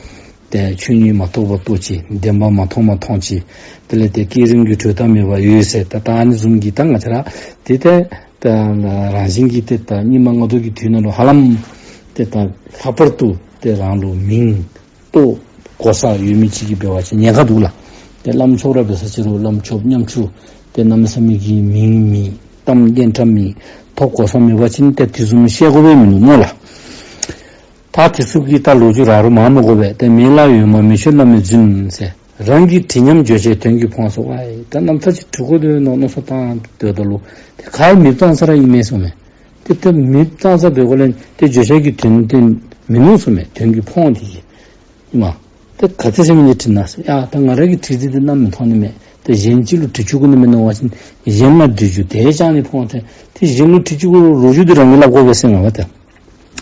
ཏེ་ཆོས་ཉིད་མ་རྟོགས་པ་རྟོགས་ཅི། བདེན་པ་མ་མཐོང་བ་མཐོང་ཅི། དེ་ལས་ཏེ་བསྐྱེད་རིམ་གྱི་དྲོད་རྟགས་མེད་པ་ཡོད་ཟེར། ད་ད་ཨ་ནི་བཟུམ་གྱི་ད་ང་བཅས་ར་ཏེ་ཏེ་ད་རང་བཞིན་གྱིས་ཏེ་ད་སྙིགས་མ་ལྔ་བདོ་གི་དུས་ནང་ལུ་ཧ་ལམ་ཏེ་ད་ལྷག་པར་དུ་ཏེ་རང་ལུ་མིང་ཏོ་གོ་ས་ཡོད་མི་ཅིག་གིས་འབད་བ་ཅིན་ཉེན་ཁ་འདུག་ལགས། ཏེ་བླམ་ཆོསཔ་ར་འབད་ས་ཅིག་རུང་བླམ་ཆོསཔ་ཉམ་ཆུང་ཏེ་གནམ་མེད་ས་མེད་ཀྱི་མིང་མེད་གཏམ་སྙན་གྲགས་མེད་ཐོབ་གོ་ས་མེད་པ་ཅིན་ཏེ་དེ་བཟུམ་བཤད་དགོ་པས་མིན་ནུག་སྨོ་ལགས། ད་དེ་ཚུ་གི་ད་ལོ་རྒྱུས་ར་རུང་མང་མི་དགོ་པས། ཏེ་མེད་ལ་ཡོད་མ་མི་ཆོས་བླ་མའི་རྫུན་ཟེར། རང་གི་དྲི་ཉམས་བརྗོད་བྱའི་དོན་གྱིས་ཕོངས་སོ། ཝའི་ད་རྣམ་ཐར་ཅིག་འབྲི་དགོ་འདོད་མནོ་མནོ་བསམ་བཏང་སྡོདཔ་ད་ལུ་ཏེ་ག་ཡང་མེདཔ་བཏང་ས་ར་ཨིན་མས་གསུངས་མས། ཏེ་ཏེ་མེདཔ་བཏང་ས་འབད་དགོ་ལས་ཏེ་བརྗོད་བྱ་གི་དོན་དེ་མིན་ནུག་གསུངས་མས། དོན་གྱིས་ཕོངས་ཏེ་གིས་ཨིན་མས། ཏེ་ག་ཅི་ཟེར་མི་འདི་དྲིས་ན་ཟེར། ཡ་ད་ང་ར་གིས་བྲིས་ཏེ་འདི་རྣམ་སྨིན་མཐོང་ནི་མས། ཏེ་གཞན་ཅིག་ལུ་བྲི་བཅུག་དགོ་ནི་མས་མནོ་བ་ཅིན་གཞན་ལ་བྲི་བཅུག་དེས་ཀྱང་ནི་ཕོངས་ཏེ། ཏེ་གཞན་ལུ་བྲི་བཅུག་དགོ་ལོ་རྒྱུས་འདི་རང་གིས་སླབ་དགོ་པས་ཟེར་མས་པ་ཏེ།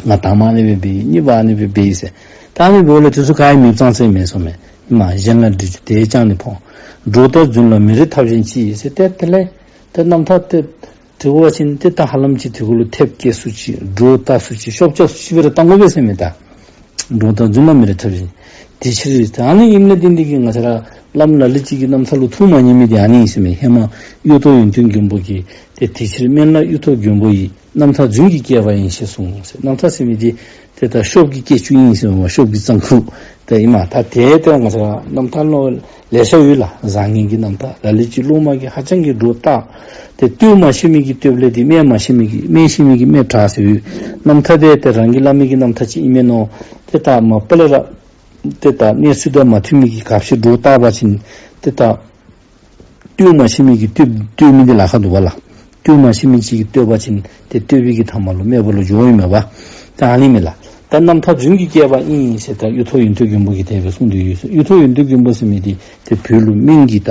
ང་དང་མ་ཨ་ནི་སྦེ་འབད་ཡི། གཉིས་པ་ཨ་ནི་སྦེ་འབད་ཡི་ཟེར། ད་ཨ་ནི་འབདཝ་ལས་དེ་ཚུ་ག་ཡང་མེདཔ་བཏང་ས་ཨིན་མས་གསུངས་མས། ཨིན་མས། གཞན་ལ་བྲི་བཅུག་དེས་ཀྱང་ནི་ཕོངས། སྒྲོ་བཏགས་རྫུན་ལ་མི་རེ་ཐབས་གཞན་ཅི་ཟེར། ཏེ་དེ་ལས་ཏེ་རྣམ་ཐར་ཏེ་འབྲི་དགོ་པ་ཅིན་ཏེ་ད་ཧ་ལམ་ཅིག་དེ་གུ་ལུ་ཐེབས་སྐྱེལ་སུ་ཅིག་སྒྲོ་བཏགས་སུ་ཅིག་ཤོབ་རྐྱབ་སུ་ཅིག་སྦེ་ར་བཏང་དགོ་པས་ཟེར་མས་ད། སྒྲོ་བཏགས་རྫུན་ལ་མི་རེ་ཐབས་གཞན། དེ་ཕྱིར་ད་ཨ་ནི་ཨིནམ་ལས་བརྟེན་ཏེ་གིས་ང་བཅས་ར་བླམ་ལ་ལུ་ཅིག་གི་རྣམ་ཐར་ལུ་ཐུགས་མ་མཉེས་མི་འདི་ཨ་ནི་ཨིན་ཟེར་མས། ཧེ་མ་གཡུ་ཐོག་ཡོན་ཏན་མགོན་པོ་གིས་ཏེ་དེ་ཕྱིར་དམན་ལ་གཡུ་ཐོག་མགོན་པོ་ཡི། རྣམ་ཐར་རྫུན་གྱིས་བསྐྱེད་པ་ཡིན་ཞེས་གསུངས་ཟེར། རྣམ་ཐར་ཟེར་མི་འདི་ཏེ་ད་ཤོབ་ཀྱིས་བསྐྱེད་བཅུག་ཨིན་ཟེར་མས། ཤོབ་ཀྱི་རྩམ་ཁུག་ཏེ་ཨིན་མས། ད་དེ་ཏེ་ང་བཅས་ར་རྣམ་ཐར་ལུ་ལེ་ཤ་ཡོད་ལགས། བཟང་ངན་གྱི་རྣམ་ཐར། ལ་ལུ་ཅིག་སློབ་མ་གིས་ཧ་ཅང་གི་སྒྲོ་བཏགས། ཏེ་བསྟོད་མ་ཤེས་མི་གིས་བསྟོདཔ་ལས་ཏེ་སྨད་མ་ཤེས་མི་གིས་སྨད་ཤེས་མི་གིས་སྨད་དྲགས་ཟེར་ཡོད། རྣམ་ཐར་དེ་ཏེ་རང་གི་བླ་མའི་གི་རྣམ་ཐར་ཅིག་ཨིན་མས་མནོ། ཏེ་ད་མ་པ་ལས་ར་ཏེ་ད་གནས་ཚུལ་དང་མ་མཐུན་མི་གིས་ག་ཅི་སྒྲོ་བཏགས་པ་ཅིན་ཏེ་ད་བསྟོད་མ་ཤེས་མི་གིས་བསྟོད་བསྟོད་མི་འདི་ལཱ་ཁག་འདུག་པ་ལགས། བསྟོད་མ་ཤེས་མི་ཅིག་གིས་བསྟོད་པ་ཅིན་ཏེ་བསྟོད་པའི་གི་ཐ་མ་ལུ་སྨད་པ་ལུ་འགྱོཝ་ཨིན་མས་པ། ད་ཨ་ནི་མས་ལགས། ད་རྣམ་ཐར་རྫུན་གྱིས་བསྐྱེད་པ་ཨིན་ཟེར་ད་གཡུ་ཐོག་ཡོན་ཏན་མགོན་པོ་གིས་དེ་སྦེ་གསུངས་ཏེ་ཡོད་ཟེར། གཡུ་ཐོག་ཡོན་ཏན་མགོན་པོ་ཟེར་མི་འདི་ཏེ་བོད་ལུ་སྨན་གྱི་ད་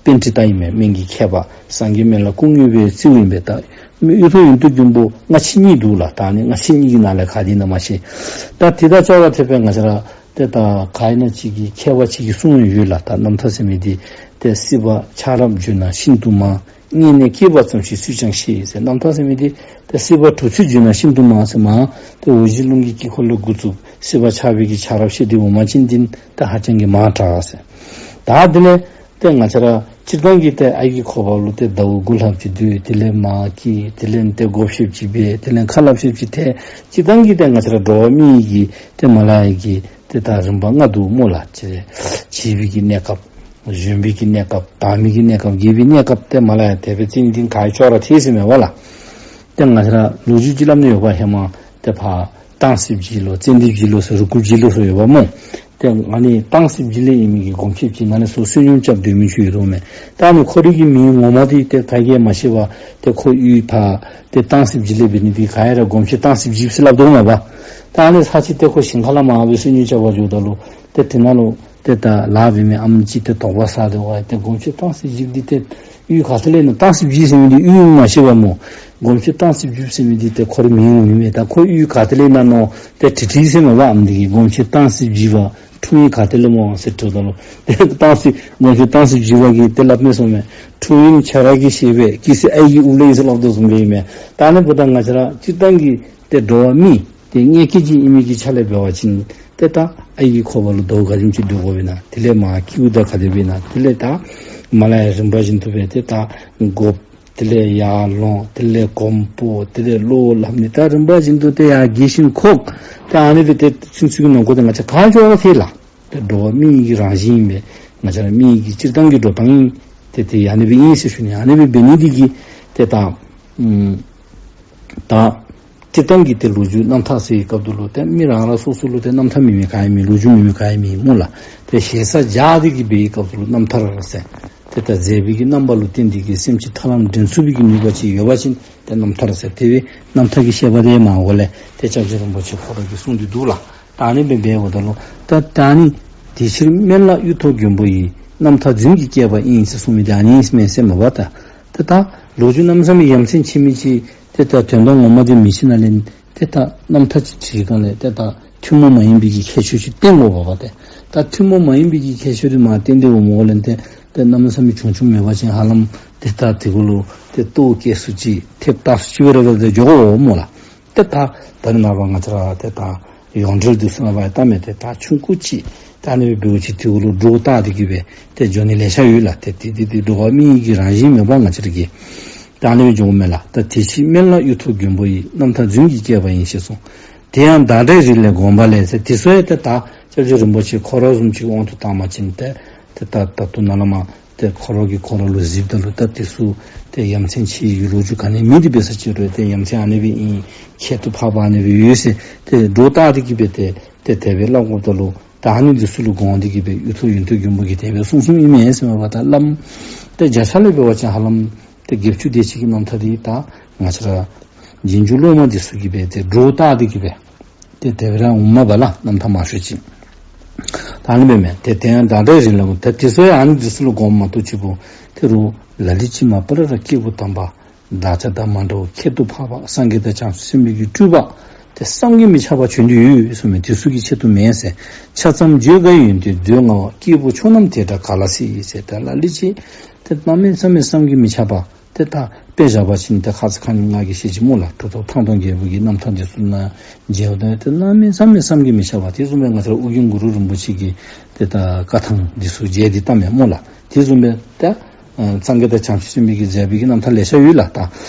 པཎྜི་ཏ་ཨིན་མས། སྨན་གྱི་མཁས་པ། སངས་རྒྱས་སྨན་བླ་སྐུ་དངོས་པའི་རྩིཝ་ཨིན་པས། ད་གཡུ་ཐོག་ཡོན་ཏན་མགོན་པོ་སྔ་ཕྱི་གཉིས་འདུག་ལགས། ད་ཨ་ནི་སྔ་ཕྱི་གཉིས་ཀྱི་ནང་ལས་ག་དེ་ཨིན་ན་མ་ཤེས། ད་དེ་དང་ཅོག་ར་འཐདཔ་སྦེ་ང་བཅས་ར་ ཏེ་ད་ག་ཨིན་ན་ཅིག་གི་མཁས་པ་ཅིག་གིས་གསུངས་ཡོད་ལགས། ད་རྣམ་ཐར་ཟེར་མི་འདི་ཏེ་སྲིད་པ་ཆགས་རབས་བརྗོད་ན་ཤིན་ཏུ་མང་། སྔོན་ནས་སྐྱེས་པ་ཙམ་ཞིག་སུས་ཀྱང་ཤེས་ཟེར། རྣམ་ཐར་ཟེར་མི་འདི་ཏེ་སྲིད་པ་འགྲོ་ཚུལ་བརྗོད་ན་ཤིན་ཏུ་མང་ཟེར་མས། ཏེ་འོག་གཞི་རླུང་གི་དཀྱིལ་འཁོར་ལས་འགོ་བཙུགས་སྲིད་པ་ཆགས་པའི་གི་ཆགས་རབས་བཤད་དེ་འོང་པ་ཅིན་འདི་ཏེ་ཧ་ཅང་གི་མང་དྲགས་ཟེར། ད་དེ་ལས་ཏེ་ང་བཅས་ར་སྤྱིར་བཏང་གི་ཏེ་ཨའི་གི་ཁོག་པ་ལུ་ཏེ་ཟླཝ་དགུ་ལྷགཔ་ཅིག་སྡོད། དེ་ལས་མར་སྐྱེ། དེ་ལས་ཏེ་སྒོ་ཕྱེཝ་ཅིག་འབད། དེ་ལས་ཁ་སླབ་ཕྱེཝ་ཅིག་ཐལ། སྤྱིར་བཏང་གི་ཏེ་ང་བཅས་ར་འགྲོ་བ་མི་ཡི་གི་ཏེ་མ་ལ་ཡ་གི་ཏེ་ད་རིམ་པ་ལྔ་འདུག་སྨོ་ལགས། བྱེད་བྱིས་པའི་གི་གནས་སྐབས། གཞོན་པའི་གི་གནས་སྐབས། དར་མའི་གི་གནས་སྐབས། རྒས་པའི་གནས་སྐབས། ཏེ་མ་ལ་ཡ་དེ་སྦེ་ཙི་ནི་འདི་ག་ཡི་ཅོག་ར་འཐད་ཟེར་མས་པ་ལགས། ཏེ་ང་བཅས་ར་ལོ་རྒྱུས་ཅིག་སླབ་ནི་ཡོད་པ། ཧེ་མ་ཏེ་ཕར་སྟང་སྲིབ་བྱི་ལོ་ཙན་དན་བྱི་ལོ་ཟེར་རུ་ཀུ་བྱི་ལོ་ཟེར་ཡོད་པ་སྨོ། ཏེ་ཨ་ནི་སྟང་སྲིབ་བྱི་ལོ་ཨིན་མི་གི་སྒོམ་ཆེན་ཅིག་ཨ་ནི་ཚུ་བསོད་སྙོམས་རྐྱབ་སྡོད་མི་ཅིག་ཡོད་དོ་མས། ད་ཨ་ནི་ཁོ་རའི་གི་མིང་ངོ་མ་འདི་ཏེ་ག་གིས་ཡང་མ་ཤེས་པར་ཏེ་ཁོ་ཡུལ་ཕར་ཏེ་སྟང་སྲིབ་བྱི་ལོ་འབད་ནི་འདི་ག་ཡ་ར་སྒོམ་ཆེན་སྟང་སྲིབ་བྱི་ཟེར་སླབ་དོ་མས་པ། ད་ཨ་ནི་ཚར་ཅིག་ཏེ་ཁོ་ཞིང་ཁ་ལས་མར་སྦེ་བསོད་སྙོམས་རྐྱབ་པར་འགྱོཝ་ད་ལུ་ཏེ་དེ་ནང་ལུ་ཏེ་ད་ལཱ་འབད་མི་ཨམ་ཅིག་ཏེ་དོགས་པ་ཟ་སྟེ་འོ་ཏེ་སྒོམ་ཆེན་སྟང་སྲིབ་བྱི་འདི་ཏེ་ཡུལ་ག་ཏེ་ལས་ཨིན་ན། སྟང་སྲིབ་བྱི་ཟེར་མི་འདི་ཡུལ་མ་ཤེས་པ་སྨོ། སྒོམ་ཆེན་སྟང་སྲིབ་བྱི་ཟེར་མི་འདི་ཏེ་ཁོ་རའི་མིང་འོང་ནི་མས། ད་ཁོ་ཡུལ་ག་ཏེ་ལས་ཨིན་ན་མནོ་སྟེ་དྲི་དྲིས་ཟེར་མས་པ། ཨམ་འདི་གིས་སྒོམ་ཆེན་སྟང་སྲིབ་བྱི་བ་འཁྲུངས་ཡུལ་ག་ཏེ་ལས་སྨོ་ཟེར་དྲིཝ་ད་ལུ་ཏེ་སྟང་སྲིབ་སྒོམ་ཆེན་སྟང་སྲིབ་བྱི་བ་གིས་ཏེ་སླབ་མས་ཟེར་མས། འཁྲུངས་ཡུལ་ཁྱེད་ར་གིས་ཤེས་པས། སྐྱེ་ས་ཨའི་གི་དབུགས་ལས་ཨིན་ཟེར་སླབ་དོ་བཟུམ་སྦེ་ཨིན་མས། ད་ཨ་ནི་འབདཝ་ད་ང་བཅས་ར་སྤྱིར་བཏང་གི་ཏེ་འགྲོ་བ་མི་ཏེ་དམྱལ་སྐྱེས་ཅིག་ཨིན་མི་གི་ཆ་ལས་འབད་བ་ཅིན་ཏེ་ད་ཨའི་གི་ཁོག་པ་ལུ་ཟླཝ་ག་དེམ་ཅིག་སྡོད་དགོཔ་ཨིན་ན། དེ་ལས་མར་སྐྱེཝ་ད་ག་དེ་སྦེ་ཨིན་ན། དེ་ལས་ད་མ་ལ་ཡ་རིམ་པ་བཞིན་དུ་སྦེ་ཏེ་ད་དགོཔ། དེ་ལས་ཡར་ལོང་། དེ་ལས་གོམ་སྤོ། དེ་ལས་བློ་སླབ་ནི། ད་རིམ་པ་བཞིན་དུ་ཏེ་ཡར་རྒས་ཤིང་འཁོགས། ད་ཨ་ནི་སྦེ་ཏེ་ཚུན་ཚོད་ཀྱི་ནང་འཁོད་ཏེ་ང་བཅས་ག་ཅོག་ར་འཐད་ལགས། ཏེ་འགྲོ་བ་མི་ཡི་གི་རང་བཞིན་ཨིན་པས། ང་བཅས་ར་མི་ཡི་གི་སྤྱིར་བཏང་གི་འགྲོ་སྟངས་ཨིན། ཏེ་ཏེ་ཨ་ནི་སྦེ་ཨིན་ཟེར་ཞུ་ནི། ཨ་ནི་སྦེ་འབད་ནི་འདི་གིས་ཏེ་ད་ཨམ་ད་སྤྱིར་བཏང་གི་ཏེ་ལོ་རྒྱུས་རྣམ་ཐར་ཟེར་བའི་སྐབས་སུ་ལུ་ཏེ་མི་རང་རང་སོ་སོ་ལུ་ཏེ་རྣམ་ཐར་མེད་མི་ག་ཡང་མེད། ལོ་རྒྱུས་མེད་མི་ག་ཡང་མེད་སྨོ་ལགས། ཏེ་ཞེ་ས་སྦྱར་ཏེ་གི་འབད་བའི་སྐབས་སུ་ལུ་རྣམ་ཐར་ཟེར། ཏེ་ད་མཛད་པའི་གི་རྣམ་པ་ལུ་བརྟེན་ཏེ་གི་སེམས་ཅན་ཐར་ལམ་འདྲེན་ཚུགས་པའི་གི་ནུས་པ་ཅིག་ཡོད་པ་ཅིན་ཏེ་རྣམ་ཐར་ཟེར། དེ་སྦེ་རྣམ་ཐར་གྱི་བཤད་པ་དེ་མ་གོ་ལས་ཏེ་སྐྱབས་རྗེ་རིན་པོ་ཆེ་ཁོ་ར་གིས་གསུངས་ཏེ་འདུག་ལགས། ད་ཨ་ནི་སྦེ་འབདཝ་ད་ལུ་ད་ད་ཨ་ནི་དེ་ཕྱིར་སྨན་བླ་གཡུ་ཐོག་མགོན་པོ་ཡི། རྣམ་ཐར་རྫུན་གྱི་བསྐལ་པ་ཡིན་ཟེར་གསུངས་མི་དེ་ཨ་ནི་ཨིན་མས་ཟེར་མས་པ། ད་ཏེ་ད་ལོ་རྒྱུས་གནམ་མེད་ས་མེད་ཡ་མཚན་ཆེ་མི་ཅིག་ཏེ་ད་དོན་དག་ངོ་མ་དེ་མི་ཤེས་ན་ལས་ཏེ་ད་རྣམ་ཐར་ཅིག་བྲིས་གང་ལས་ཏེ་ད་ཐུན་མོང་མ་ཡིན་པའི་གི་ཁྱད་ཆོས་ཅིག་བསྟན་དགོ་པ་པ། ཏེ་ད་ཐུན་མོང་མ་ཡིན་པའི་གི་ཁྱད་ཆོས་དེ་མ་བསྟན་ཏེ་འོང་མོ་ལས་ཏེ་ཏེ་གནམ་མེད་ས་མེད་བྱུང་བྱུངམ་མེད་པ་ཅིན་ཧ་ལམ་ཏེ་ད་དེ་གུ་ལུ་ཏེ་ལྟོཝ་བཀྱེས་སུ་ཅིག་ཐེབས་བཏགས་སུ་ཅིག་སྦེ་ར་སྦེ་ཏེ་འགྱོ་དགོ་འོང་མོ་ལགས། ཏེ་ད་ད་རེས་ནངས་པ་ང་བཅས་ར་ཏེ་ད་ཡོངས་འབྲེལ་དུ་སོང་བ་ལྟ་མས། ཏེ་ད་ཆུང་ཀུ་ཅིག་ད་ཨ་ནི་སྦེ་འབདཝ་ཅིག་དེ་གུ་ལུ་སྒྲོ་བཏགས་ཏེ་གི་སྦེ་ཏེ་འགྱོ་ནི་ལེ་ཤ་ཡོད་ལགས། ཏེ་དེ་དེ་དེ་འགྲོ་བ་མི་ཡི་གི་རང་བཞིན་མས་པ། ང་བཅས་ར་གི་ད་ཨ་ནི་སྦེ་འགྱོཝ་མས་ལགས། ད་དེ་ཕྱིར་སྨན་བླ་གཡུ་ཐོག་མགོན་པོ་ཡི། རྣམ་ཐར་རྫུན་གྱི་བསྐལ་པ་ཡིན་ཞེས་གསུངས། དེ་ཡང་བདག་འདྲའི་རིགས་ལས་བསྒོམས་པ་ལས་ཟེར། དེ་ཚུ་ཡང་ཏེ་ད་སྐྱབས་རྗེ་རིན་པོ་ཆེ་ཁོ་ར་བཟུམ་ཅིག་དབང་དུ་བཏང་བ་ཅིན་ཏེ་ཏེ་ད་ད་ལྟོ་ནཱ་ལས་མར་ཏེ་ཁོ་ར་གིས་ཁོ་ར་ལུ་གཟིགསཔ་ད་ལུ་ད་དེ་ཚུ་ཏེ་ཡ་མཚན་ཆེ་བའི་ལོ་རྒྱུས་ག་ནི་མེད། དེ་འབད་ས་ཅིག་རུང་ཏེ་ཡ་མཚན་ཨ་ནི་སྦེ་ཨིན། ཁྱད་དུ་འཕགས་པ་ཨ་ནི་སྦེ་ཡོད་ཟེར་ཏེ་སྒྲོ་བཏགས་ཏེ་གི་སྦེ་ཏེ་ཏེ་དེ་སྦེ་སླབ་དགོཔ་ད་ལུ་ད་ཨ་ནི་འདི་ཚུ་ལུ་དགོངས་ཏེ་གི་སྦེ་གཡུ་ཐོག་ཡོན་ཏན་མགོན་པོ་གིས་དེ་སྦེ་གསུངས་གསུངསམ་ཨིན་མས་ཟེར་མས་པ། ད་བླམ་ཏེ་བརྒྱ་ཆ་ལས་འབད་བ་ཅིན་ཧ་ལམ་ཏེ་བརྒྱད་ཅུ་དེ་ཅིག་གི་རྣམ་ཐར་འདི་ད་ང་བཅས་ར་རྗེས་འཇུག་སློབ་མ་འདི་ཚུ་གིས་སྦེ་ཏེ་སྒྲོ་བཏགས་ཏེ་གི་སྦེ་ཏེ་དེ་སྦེ་ར་འོངམ་མས་པ་ལགས། རྣམ་ཐར་མང་ཤོས་ཅིག་ད་ཨ་ནི་སྦེ་མས། ཏེ་དེ་ཡང་བདག་འདྲའི་རིགས་ལ་ཏེ་དེ་ཚུ་ཡང་ཨ་ནི་འདི་ཚུ་ལུ་དགོངསམ་མ་གཏོགས་ཅིག་པོ་ཏེ་རུང་ལ་ལུ་ཅིག་མ་པ་ལས་ར་སྐྱེས་བུ་དམ་པ་བདག་ཅག་དང་མ་འདྲ་བ་ཁྱད་དུ་འཕགས་པ་སངས་རྒྱས་དང་བྱང་ཆུབ་སེམས་དཔའི་གི་སྤྲུལ་པ་ཏེ་བསམ་གྱིས་མི་ཁྱབ་པ་བྱོན་ཏེ་ཡོད་གསུངས་མས། དེ་ཚུ་གི་ཆེད་དུ་མེན་ཟེར། ཆ་ཙམ་བརྗོད་དཀའི་ཡོན་ཏན་མཛོད་མངའ་བ། སྐྱེས་བུ་མཆོག་རྣམས་དེ་འདྲ་ག་ལ་སྲིད་ཟེར། ཏེ་ལ་ལུ་ཅིག་ཏེ་གནམ་མེད་ས་མེད་བསམ་གྱིས་མི་ཁྱབ་པ་ཏེ་ད་དཔེ་བཞག་པ་ཅིན་ཏེ་ཁ་ཙ་ཁ་ཉིནམ་ང་གིས་བཤད་ཅི་སྨོ་ལགས། གྲུབ་ཐོབ་ཐང་སྟོང་རྒྱལ་པོ་གི་རྣམ་ཐར་འདི་ཚུ་ནང་མཇལཝ་ད་ཏེ་གནམ་མེད་ས་མེད་བསམ་གྱིས་མི་ཁྱབ་པ། དེ་བཟུམ་སྦེ་ང་བཅས་ར་ཨོ་རྒྱན་གུ་རུ་རིན་པོ་ཆེ་གི་ཏེ་ད་བཀའ་ཐང་འདི་ཚུ་མཇལ་ཏེ་བལྟ་མས་སྨོ་ལགས། དེ་བཟུམ་སྦེ་ཏེ་ཨ་སངས་རྒྱས་དང་བྱང་ཆུབ་སེམས་དཔའི་གི་མཛད་པའི་གི་རྣམ་ཐར་ལེ་ཤ་ཡོད་ལགས། ད་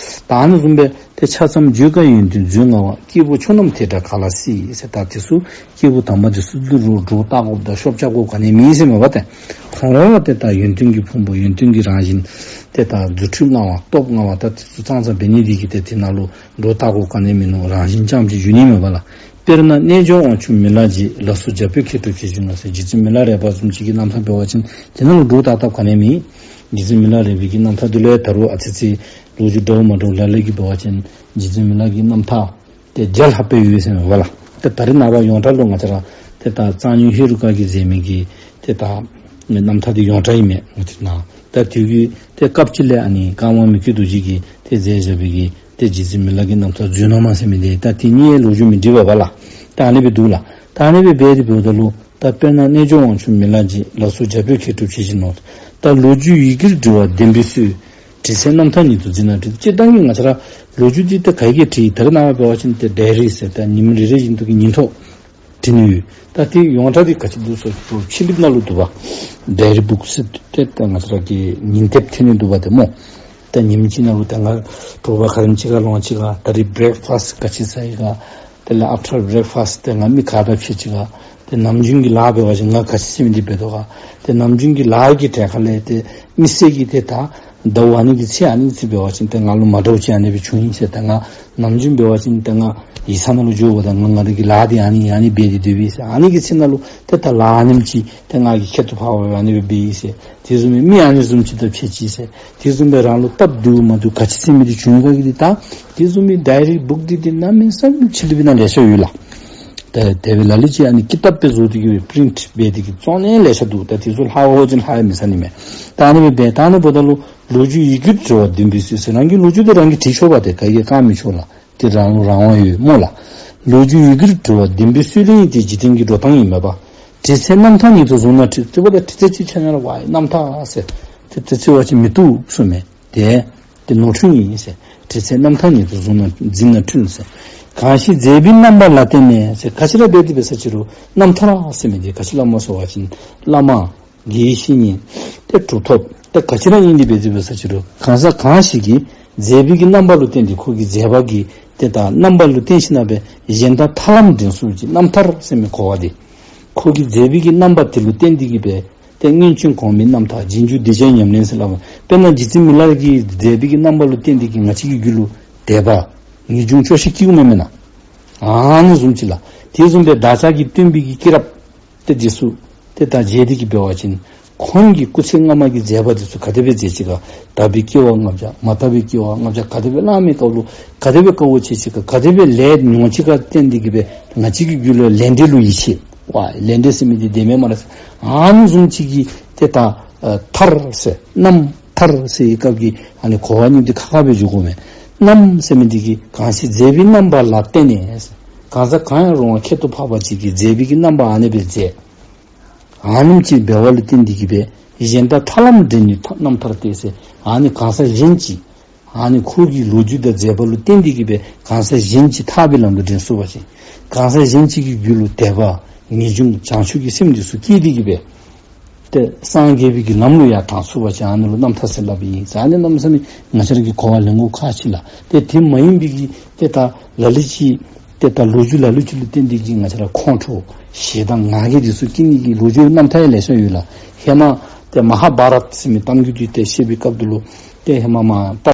ད་ཨ་ནི་བཟུམ་སྦེ་ཏེ་ཆ་ཙམ་བརྗོད་དཀའི་ཡོན་ཏན་མཛོད་མངའ་བ། སྐྱེས་བུ་མཆོག་རྣམས་དེ་འདྲ་ག་ལ་སྲིད་ཟེར། ད་དེ་ཚུ་སྐྱེས་བུ་དམ་པ་འདི་ཚུ་ལུ་རུང་སྒྲོ་བཏགས་དགོཔ་དང་ཤོབ་རྐྱབ་དགོཔ་ག་ནི་མེད་ཟེར་མས་པ། ཏེ་ཁོང་ར་ཏེ་ད་ཡོན་ཏན་གྱི་ཕུང་པོ་ཡོན་ཏན་གྱི་རང་བཞིན་ཏེ་ད་རྫུ་འཕྲུལ་མངའ་བ་སྟོབས་མངའ་བ་ད་དེ་ཚུ་ཙང་ཙང་འབད་ནི་འདི་གིས་ཏེ་དེ་ནང་ལུ་སྒྲོ་བཏགས་དགོཔ་ག་ནི་མིན་ནུག། རང་བཞིན་ཙམ་ཅིག་བརྗོད་ནི་མས་པ་ལགས། དཔེར་ན་རྣལ་འབྱོར་དབང་ཕྱུག་མི་ལ་རྗེ། ལ་སོགས་རྒྱ་བོད་མཁས་གྲུབ་ཀྱིས་བརྗོད་ན་ཟེར། རྗེ་བཙུན་མི་ལ་རས་པ་བཟུམ་ཅིག་གི་རྣམ་ཐར་འབད་བ་ཅིན་དེ་ནང་ལུ་སྒྲོ་བཏགས་བཏགསཔ་ག་ནི་མེད། རྗེ་བཙུན་མི་ལ་རས་པའི་གི་རྣམ་ཐར་འདི་ལུ་ཡང་ད་རུང་ཨ་ཙི་ཙི་ལོ་རྒྱུས་འདྲཝ་མ་འདྲཝ་ལ་ལུ་གིས་འབད་བ་ཅིན་རྗེ་བཙུན་མི་ལ་གི་རྣམ་ཐར་ཏེ་བརྒྱ་ལྷགཔ་སྦེ་ཡོད་ཟེར་མས་པ་ལགས། ཏེ་ད་རེས་ནངས་པ་ཡོངས་གྲགས་ལུ་ང་བཅས་ར་ཏེ་ད་གཙང་སྨྱོན་ཧེ་རུ་ཀ་གིས་མཛད་མི་གི་ཏེ་ད་རྣམ་ཐར་འདི་ཡོངས་གྲགས་ཨིན་མས། ང་བཅས་ནང་ད་དུས་ཀྱི་ཏེ་སྐབས་ཅིག་ལས་ཨ་ནི་ཀརྨ་མི་བསྐྱོད་རྡོ་རྗེ་གིས་ཏེ་མཛད་བཞག་པའི་གི་ཏེ་རྗེ་བཙུན་མི་ལ་གི་རྣམ་ཐར་མཛོད་རྣམ་མང་ཟེར་མི་འདི་ད་དེ་གཉིས་ལོ་རྒྱུས་མི་འདྲ་བས་པ་ལགས། ད་ཨ་ནི་སྦེ་འདུག་ལགས། ད་ཨ་ནི་སྦེ་འབད་དེ་འབདཝ་ད་ལུ་ ད་དཔེར་ན་རྣལ་འབྱོར་དབང་ཕྱུག་མི་ལ་བརྗེ། ལ་སོགས་བྱ་དཔེ་མཁས་གྲུབ་ཇི་བཞིན་ནོ། ད་ལོ་རྒྱུས་ཡི་གེར་འབྲི་བ་བདེན་པའི་སྲོལ། བྲི་ཚེ་རྣམ་ཐར་ཉིད་དུ་འཛིན་ན་འཕྲུལ། སྤྱིར་བཏང་གི་ང་བཅས་ར་ལོ་རྒྱུས་འདི་ད་ག་གིས་བྲིས། ད་རེས་ནངས་པ་འབད་བ་ཅིན་ཏེ་ཌའི་རི་ཟེར་ད་ཉིནམ་རེ་རེ་བཞིན་དུ་གི་ཉིན་ཐོ་བྲིས་ནི་ཡོད། ད་དེ་ཡོངས་གྲགས་འདི་ག་ཅི་འདུག་ཟེར་བ་ཅིན་ཕྱི་གླིང་ནང་ལུ་འདུག་པ། ཌའི་རི་བུཀ་ཟེར་ཏེ་ད་ང་བཅས་ར་གི་ཉིན་དེབ་འཐོན་ནི་འདུག་པ་ཏེ་སྨོ། ད་ཉིནམ་གཅིག་ནང་ལུ་ད་ང་དྲོ་པ་ག་དེམ་ཅིག་ཁར་ལོང་ཅི་ག། ད་རིས་བྲེག་ཕཱསཊ་ག་ཅི་ཟ་ཡི་ག། དེ་ལས་ཨཕ་ཊར་བྲེག་ཕཱསཊ་ཏེ་ང་མི་ག་དང་ཕྱད་ཅི་ག། ཏེ་ནམ་རྒྱུན་གྱི་ལཱ་འབད་བ་ཅིན་ང་ག་ཅི་ཟེར་མི་འདི་འབད་དོ་ག། ཏེ་ནམ་རྒྱུན་གྱི་ལཱ་གི་གྲས་ཁ་ལས་ཏེ་མི་སེར་གྱིས་ཏེ་ད་ཟླཝ་ཨ་ནི་གི་ཚེས་ཨ་ནི་གི་ཚེས་འབད་བ་ཅིན་ཏེ་ང་ལུ་མ་འདྲཝ་ཅིག་ཨ་ནི་སྦེ་བྱུང་ཡི་ཟེར། ཏེ་ང་ནམ་རྒྱུན་འབད་བ་ཅིན་ཏེ་ང་ཡིག་ཚང་ནང་ལུ་འགྱོཝ་ད་ང་ང་རའི་གི་ལཱ་འདི་ཨ་ནི་ཨ་ནི་འབད་དེ་སྡོདཔ་ཨིན་ཟེར། ཨ་ནི་གི་ཚེ་ནང་ལུ་ཏེ་ད་ལཱ་ཨ་ནེམ་ཅིག་ཏེ་ང་གིས་ཁྱད་དུ་འཕགས་པ་སྦེ་ཨ་ནི་སྦེ་འབད་ཡི་ཟེར། དེ་བཟུམ་མའི་མི་ཨ་ནི་བཟུམ་ཅིག་དང་ཕྱད་ཅི་ཟེར། དེ་བཟུམ་སྦེ་རང་ལུ་སྟབས་བདེཝ་མ་བདེཝ་ག་ཅི་ཟེར་མི་འདི་བྱུང་ཡི་ག་གི་འདི་ད། དེ་བཟུམ་མའི་ཌའི་རི་བུཀ་འདི་ཏེ་གནམ་མེད་ས་མེད་ཕྱི་གླིང་པའི་ནང་ལེ་ཤ་ཡོད་ལགས། ད་དེ་སྦེ་ལ་ལུ་ཅིག་ཨ་ནི་ཀི་ཏབ་སྦེ་བཟོ་སྟེ་གི་པི་རིནཊ་འབད་དེ་གི་བཙོང་ནི་ལེ་ཤ་འདུག། ད་དེ་ཚུ་ལྷག་འོང་ཅིན་ལྷག་ཡང་མི་ཟ་ནི་མས། ད་ཨ་ནི་སྦེ་འབད་ད་ཨ་ནི་འབདཝ་ད་ལུ་ལོ་རྒྱུས་ཡི་གེར་འབྲི་བ་བདེན་པའི་སྲོལ་ཟེར། རང་གི་ལོ་རྒྱུས་འདི་རང་གིས་བྲི་ཆོག་པ། ཏེ་ག་གིས་བཀག་མི་ཆོག་ལགས། ཏེ་རང་ལུ་རང་དབང་ཡོད་སྨོ་ལགས། ལོ་རྒྱུས་ཡི་གེར་འབྲི་བ་བདེན་པའི་སྲོལ་ལེན་ཡིན་ཏེ། འཇིག་རྟེན་གྱི་འགྲོ་སྟངས་ཡིན་མོད་པ། བྲི་ཚེ་རྣམ་ཐར་ཉིད་དུ་བཟུང་ན་འཕྲུལ། དེ་འབདཝ་ད་བྲི་ཚེ་ཅིག་ཆ་མཉམ་ར་ཝའི་རྣམ་ཐར་ཟེར་ཏེ་བྲི་ཚུགས་པ་ཅིན་མི་བཏུབ་གསུངམ་མས། ཏེ་ཏེ་ནོར་འཁྲུལ་ཨིན་ཟེར། བྲི་ཚེ་རྣམ་ཐར་ཉིད་དུ་བཟུང་ན་འཛིན་ན་འཕྲུལ་ཟེར། གང་ཞིག་མཛད་པའི་རྣམ་པ་ལ་བརྟེན་ནས་ཟེར། ག་ཅི་ར་འབད་དེ་འབད་ས་ཅི་རུང་རྣམ་ཐར་ཟེར་མི་འདི་ག་ཅི་ལུ་སྨོ་ཟེར་བ་ཅིན་བླ་མ་དགེ་བའི་བཤེས་གཉེན་ཏེ་གྲུབ་ཐོབ་ཏེ་ག་ཅི་ར་ཨིན་དེ་འབད་དེ་འབད་ས་ཅི་རུང་གང་ཟག་གང་ཞིག་གིས་མཛད་པའི་གི་རྣམ་པ་ལུ་བརྟེན་ཏེ་ཁོ་གི་མཛད་པ་གི་ཏེ་ད་རྣམ་པ་ལུ་བརྟེན་ཞིན་ན་སྦེ་གཞན་དང་ཐར་ལམ་འདྲེན་ཚུགས་པ་ཅིན་རྣམ་ཐར་ཟེར་མི་གོ་བ་འདི། ཁོ་གིས་མཛད་པའི་གི་རྣམ་པ་དེ་ལུ་བརྟེན་ཏེ་གི་སྦེ་ཏེ་སྔོན་བྱོན་གོང་མའི་རྣམ་ཐར་རྗེས་འཇུག་གདུལ་བྱའི་ཉམས་ལེན་ཟེར་སླབ། དཔེར་ན་རྗེ་བཙུན་མི་ལ་གིས་མཛད་པའི་གི་རྣམ་པ་ལུ་བརྟེན་ཏེ་གི་ང་བཅས་ཀྱི་རྒྱུད་ལུ་དད་པ་ངེས་འབྱུང་སྐྱོ་ཤས་སྐྱེཝ་མེན་མེན་ན། ཨ་ནི་བཟུམ་ཅིག་ལགས། དེ་བཟུམ་སྦེ་བདག་ཅག་གི་སྟོན་པའི་གི་སྐྱེས་རབས་ཏེ་འདི་ཚུ་ཏེ་ད་མཇལ་ཏེ་གི་འབད་བ་ཅིན་ཁོང་གི་སྐུ་ཚེ་སྔ་མ་གི་མཛད་པ་འདི་ཚུ་ག་དེ་སྦེ་མཛད་ཅི་ག། དག་པའི་སྐྱེ་བ་ལྔ་བརྒྱ་མ་དག་པའི་སྐྱེ་བ་ལྔ་བརྒྱ་ག་དེ་སྦེ་བླ་མའི་སྐབས་ལུ་ག་དེ་སྦེ་དཀའ་བ་སྤྱད་ཅི་ག། ག་དེ་སྦེ་ལས་མྱོང་ཅི་ག་བརྟེན་ཏེ་གི་སྦེ་ང་བཅས་ཀྱི་རྒྱུད་ལུ་ལས་འབྲས་ལུ་ཡིད་ཆེས། ཝའི་ལས་འབྲས་ཟེར་མི་འདི་བདེན་མས་སྨ་རེ་ཟེར། ཨ་ནི་བཟུམ་ཅིག་གི་ཏེ་ད་ཨ་ཐར་ཟེར་རྣམ་ཐར་ཟེར་བའི་སྐབས་ཀྱི་ཨ་ནི་གོ་བ་གཉིས་འདི་ཁ་ཁ་སྦེ་འཇུག་དགོ་མས། རྣམ་ཟེར་མི་འདི་གིས་གང་ཞིག་མཛད་པའི་རྣམ་པ་ལ་བརྟེན་ནས་ཟེར། གང་ཟག་གང་ཡང་རུང་བ་ཁྱད་དུ་འཕགས་པ་ཅིག་གིས་མཛད་པའི་གི་རྣམ་པ་ཨ་ནི་སྦེ་མཛད། ཨ་ནེམ་ཅིག་འབད་བ་ལུ་བརྟེན་ཏེ་གི་སྦེ་གཞན་དང་ཐར་ལམ་འདྲེན་ནི་ཐ་རྣམ་ཐར་ཏེ་ཟེར། ཨ་ནི་གང་ཟག་གཞན་ཅིག་ཨ་ནི་ཁོ་གི་ལོ་རྒྱུས་དང་མཛད་པ་ལུ་བརྟེན་ཏེ་གི་སྦེ་གང་ཟག་གཞན་ཅིག་ཐར་པའི་ལམ་དུ་འདྲེན་ཚུགས་པ་ཅིན་གང་ཟག་གཞན་ཅིག་གི་རྒྱུད་ལུ་དད་པ་ངེས་འབྱུང་བྱང་ཆུབ་ཀྱི་སེམས་འདི་ཚུ་སྐྱེས་ཏེ་གི་སྦེ་ཏེ་སངས་རྒྱས་པའི་གི་ལམ་ལུ་ཡར་དྲངས་ཚུགས་པ་ཅིན་ཨ་ནི་ལུ་རྣམ་ཐར་ཟེར་སླབ་ཨིན་ཟེར། ཨ་ནི་གནམ་མེད་ས་མེད་ང་བཅས་ར་གིས་གོ་བ་ལེན་དགོཔ་ཁག་ཆེ་ལགས། ཏེ་དེ་མ་ཡིན་པའི་གི་ཏེ་ད་ལ་ལུ་ཅིག་ཏེ་ད་ལོ་རྒྱུས་ལ་ལུ་ཅིག་ལུ་བརྟེན་ཏེ་གི་ང་བཅས་ར་ཁོང་ཁྲོ་ཞེ་སྡང་ང་རྒྱལ་འདི་ཚུ་སྐྱེ་ནི་གི་ལོ་རྒྱུས་རྣམ་ཐར་ཡང་ལེ་ཤ་ཡོད་ལགས། ཧེ་མ་ཏེ་མ་ཧཱ་བྷ་རཏ་ཟེར་མི་གཏམ་རྒྱུད་འདི་ཏེ་བཤད་པའི་སྐབས་འདི་ལུ་ཏེ་ཧེ་མ་མར་ད་